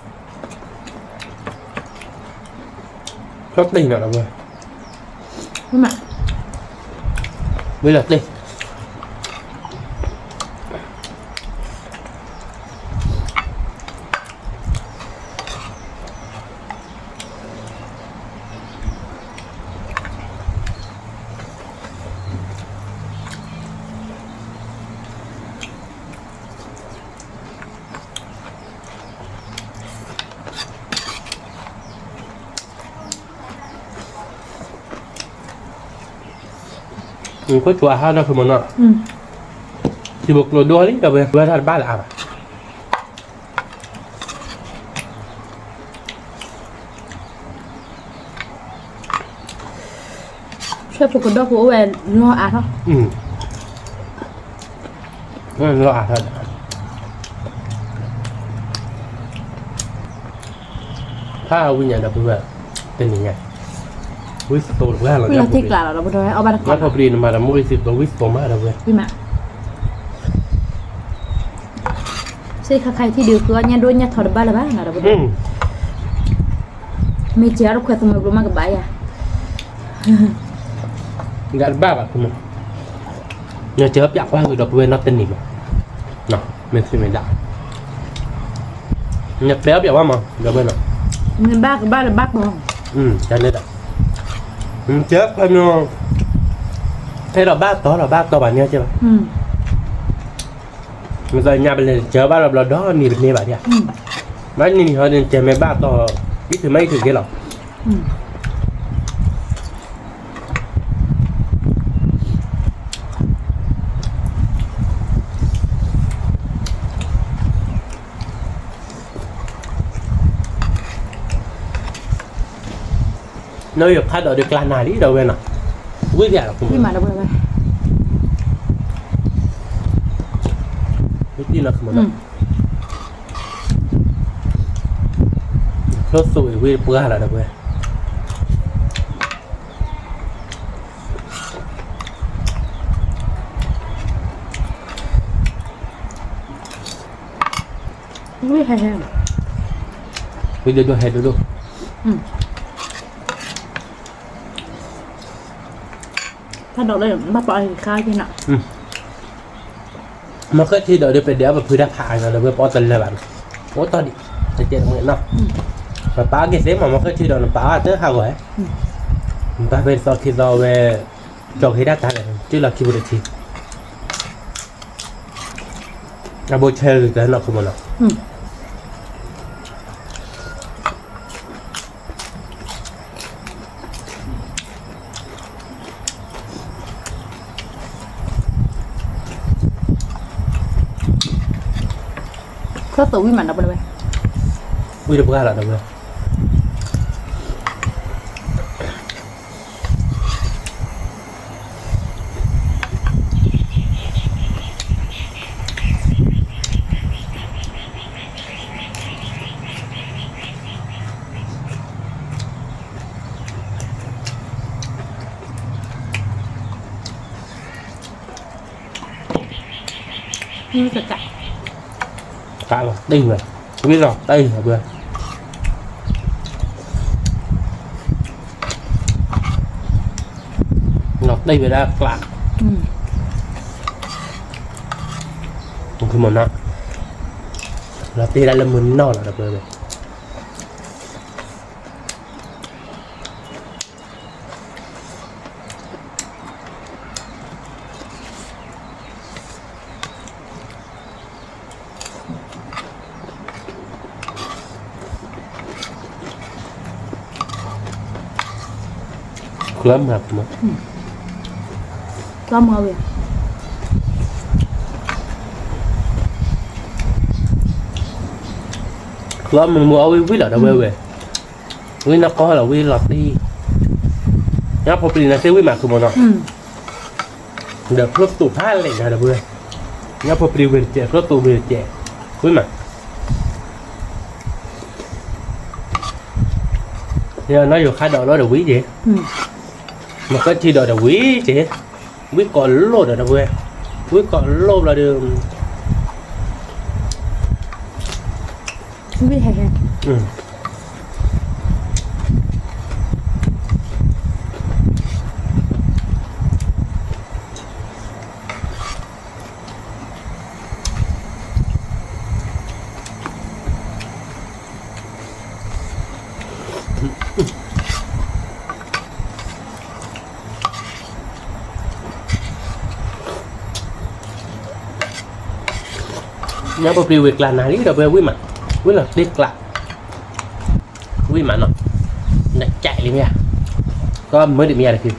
်, ဝံၤလီၤတ့ၢ် ခိၣ်ကွၢ်ဟါနီၤခိၣ်မးနီၤ, ထံဘိးကျိၤဒိၣ်လံဒီပုၢ်ဝဲၢ် ဝဲဒၣ်တဘၣ်လၢအါဘၣ် ဆဲးဖိကဒီဖိအိၣ်ဝဲလီၤအါထီၣ်, လီၤအါထီၣ်, ဖးဝံၤညါဒီပုၢ်ဝဲၢ်, တနံၤညါ, ဝံၣ်သိတပှၢ်လီၤ, ညၣ်ဖိပြံနမၤတမူအံၤသံသိ ဝံၣ်သိမးဒီပုၢ်ဝဲၢ်, စ့ခါခါအံၤထံၣ်ဒုးဃုအီၣ်ညၣ်ဒိၣ်ညၣ်ထီတဘၣ်လၢၤဘၣ်နီၤဒီပုၢ်ဝဲၢ်, မ့ၢ်စဲးအီၣ်တခွဲးသမၢဘျိမးကဘၣ်ယၤ ဒၣ်တဘၣ်ဘၣ်, နစဲးအီၣ်ပျးကွၢ်ဂ့ၤဒီပုၢ်ဝဲၢ်နီတနံၤမး, မ့ၢ်သ့မ့ၢ်ဒၣ်, နစဲးအီၣ်ပျးကွၢ်မး ဒီပုၢ်ဝဲၢ်နီၤ, မ့ၢ်ဘၣ်ကဘၣ်လၢဘၣ်ကီ, တၢ်န့ၣ်ဒီး, နစဲးအီၣ်ခွဲးမး, ဖဲဒီးဘၣ်တီဒီးဘၣ်တီဘၣ်န့ၣ်ကဲဘၣ် မ့ၢ်သးညါပလဲၤစၢၤဘၣ်လီၤဘျီဒီနံၤပန့ၢ်ဘၣ်ဒၣ်, ဘၣ်နံၤနံၤဟီန့ၣ် ကဲမ့ၢ်ဘၣ်တီ, အံၤထုးမ့ၢ်အံၤထုးကဲလီၤ, နီၢ်ယိၤခါဒီးဒုးကျါနၤလံဒီပုၢ်ဝဲၢ်နီၤ, ဝံၣ်ပျးလီၤ, ဝံၣ်တံၢ်နီၤ, ဖျိသိးအံၤဝံၣ်ပှၢ်လီၤဒီပုၢ်ဝဲၢ် ဝံၣ်ဟဲဟဲ, ဝံၣ်ဒိၣ်ဒိၣ်ဟဲဒိၣ်ဒိၣ်, တၢ်ဒိးလၢဘၣ်ပာ်အီၤယခါက့ၤနီၤ, မ့ၢ်ဃဲထံဒီးဒုးပဒဲးအီၣ်ပဖုတၢ်ဖးအါနီၤဒီပုၢ်ဝဲၢ် ပအီၣ်တလၢဘၣ်နီၤ, အိၣ်တ့ၢ်ဒံး, တကဲတမ့ၢ်နီၤ, ပပာ်က့ၤသ့မး မ့ၢ်ဃဲထံဒီးနပာ်အီၣ်တဟးဂီၤ, နပာ်ဖဲတသီခံသီဝဲ, ကၠီၤက့ၤဒၣ်တၢ်ဒီး ကၠီလီၤခံဖိတထံ တၢ် အဘိဆဲးကဲနီၢ်ခိမနီၤ. ချၢသိးဝံၣ်မးဒီပုၢ်ဝဲၢ်, ဝံၣ်တပှၢ်လီၤဒီပုၢ်ဝဲၢ်, ကးလီၤတံၢ်ဝဲ, ဝံၣ်လီၤတံၢ်ဝဲ, လီၤတံၢ်ဝဲဒၣ်ကျး, မနီၤ, လီၤတံၢ်ဒၣ်လၢမုၢ်နီၢ်လီၤဒီပုၢ်ဝဲၢ်. ချၢမၤ, ချၢမၤဝဲ, ချၢမၤမုၢ်အီၣ်ဝံၣ်ဝံၣ်လီၤဒီပုၢ်ဝဲၢ်, ဝံၣ်နီၢ်ကီၢ်လီၤ ဝံၣ်လီၤတံၢ်, ညါဖိပျံၤန့ၣ်သ့ၣ်ဝံၣ်မး ဃုမနီၤ, ဒီးချိၣ်သူးဖးလဲၣ်ညါဒီပုၢ်ဝဲၢ်, ညါဖိပျံၤဝံၤတကဲး ချိၣ်သူးဝံၤတကဲး, ဝံၣ်မး နီၢ်ယိၤခါဒီးလီၤဒီးဝံၣ်က့ၤ, မ့ၢ်ကထံၣ်ဒီးဒီးဝံၣ်က့ၤ, ဝံၣ်ကိးလိၣ်ဒီးဒီပုၢ်ဝဲၢ်, ဝံၣ်ကိးလိၣ်ဘျီဒီး, ဝံၣ်ဟဲဟဲ ညါပပျံၤဝံၤကျါနၤလံဒီး ပဝဲဝံၣ်မး, ဝံၣ်လီၤတ့ကျး, ဝံၣ်မးနီၤ, နကဲလံမ့ၢ်ဧါ, ကမုာ်ဒံးမ့ၢ်ဧါတဖံ,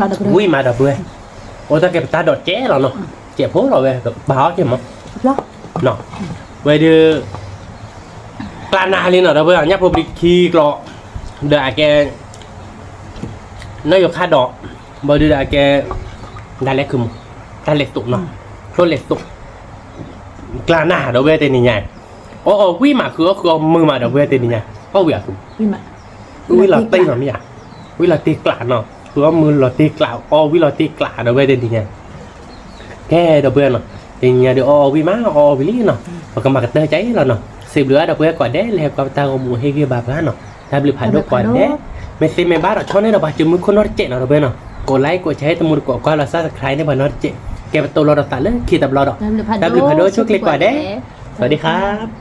ဝံၣ်မးဒီးပဝဲ, အိၣ်တၢ်ကဲပတၢ်ဒိးကဲလီၤနီၤ, ကဲဖိလီၤဝဲ, ပာ်အီၣ်ကဲမး, ဝဲဒုး ကျါနၤလံနီၤ ဒီးပဝဲ ညၣ်ဖိပျံၤခံကျိး, ဒီးအကဲ နီၢ်ယိၤခါဒီး, ဘၣ်ဒုးဒီးအကဲ ဒၣ်လဲာ်ခုမး, တၢ်လဲၤသိးနီၤ, ချိၣ်လဲၤသိး, ကျါနၤ ဒီးပဝဲတနံၤညါ, အီၣ်အီၣ်ဝံၣ်မး ဃုအီၣ်ဃုအီၣ်မုာ်မး ဒီးပဝဲတနံၤညါ, အီၣ်ဝံၣ်အီၣ်ဃု, ဝံၣ်လီၤတ့နီၤမ့ၢ်ဧါ, ဝံၣ်လီၤတ့ကျးနီၤ, ဃုအီၣ်မုာ်လီၤတ့ကျး အီၣ်ဝံၣ်လီၤတ့ကျး ဒီးပဝဲတနံၤညါ ကဲ ဒီပုၢ်ဝဲၢ်နီၤ, တနံၤညါဒီးအီၣ်အီၣ်ဝံၣ်မး အီၣ်အီၣ်ဝံၣ်လံနီၤ, ပကမၤကတၢၢ်ကါအံၤလီၤနီၤ, စံးဘျုးအါဒီပုၢ်ဝဲၢ်ကိးဂၤဒဲး လၢဟဲကွၢ်ပတၢ်ဂီၤမူ ဟ့ၣ်ဂံၢ်ဘါပှၤနီၤ, တၢ်ဘျုးဖးဒိၣ်ကိးဂၤဒဲး, မ့ၢ်သ့မ့ၢ်ဘၣ်ဒီး ဆီၣ်န့ၢ်ဒီးပှၤစုမုၢ်ခိၣ်နီတစဲးနီၤ ဒီပုၢ်ဝဲၢ်နီၤ, ကိးlike ကိးshare တမူတကိးကွၢ်လီၤ subscribe န့ၢ်ပှၤနီတစဲး, ကဲပတိၢ်လီၤဒီးသးလၢခံတဘျီဒီး, တၢ်ဘျုးဖးဒိၣ် ဆိၣ်ချ့ကိးဂၤဒဲး, สวัสดีครับ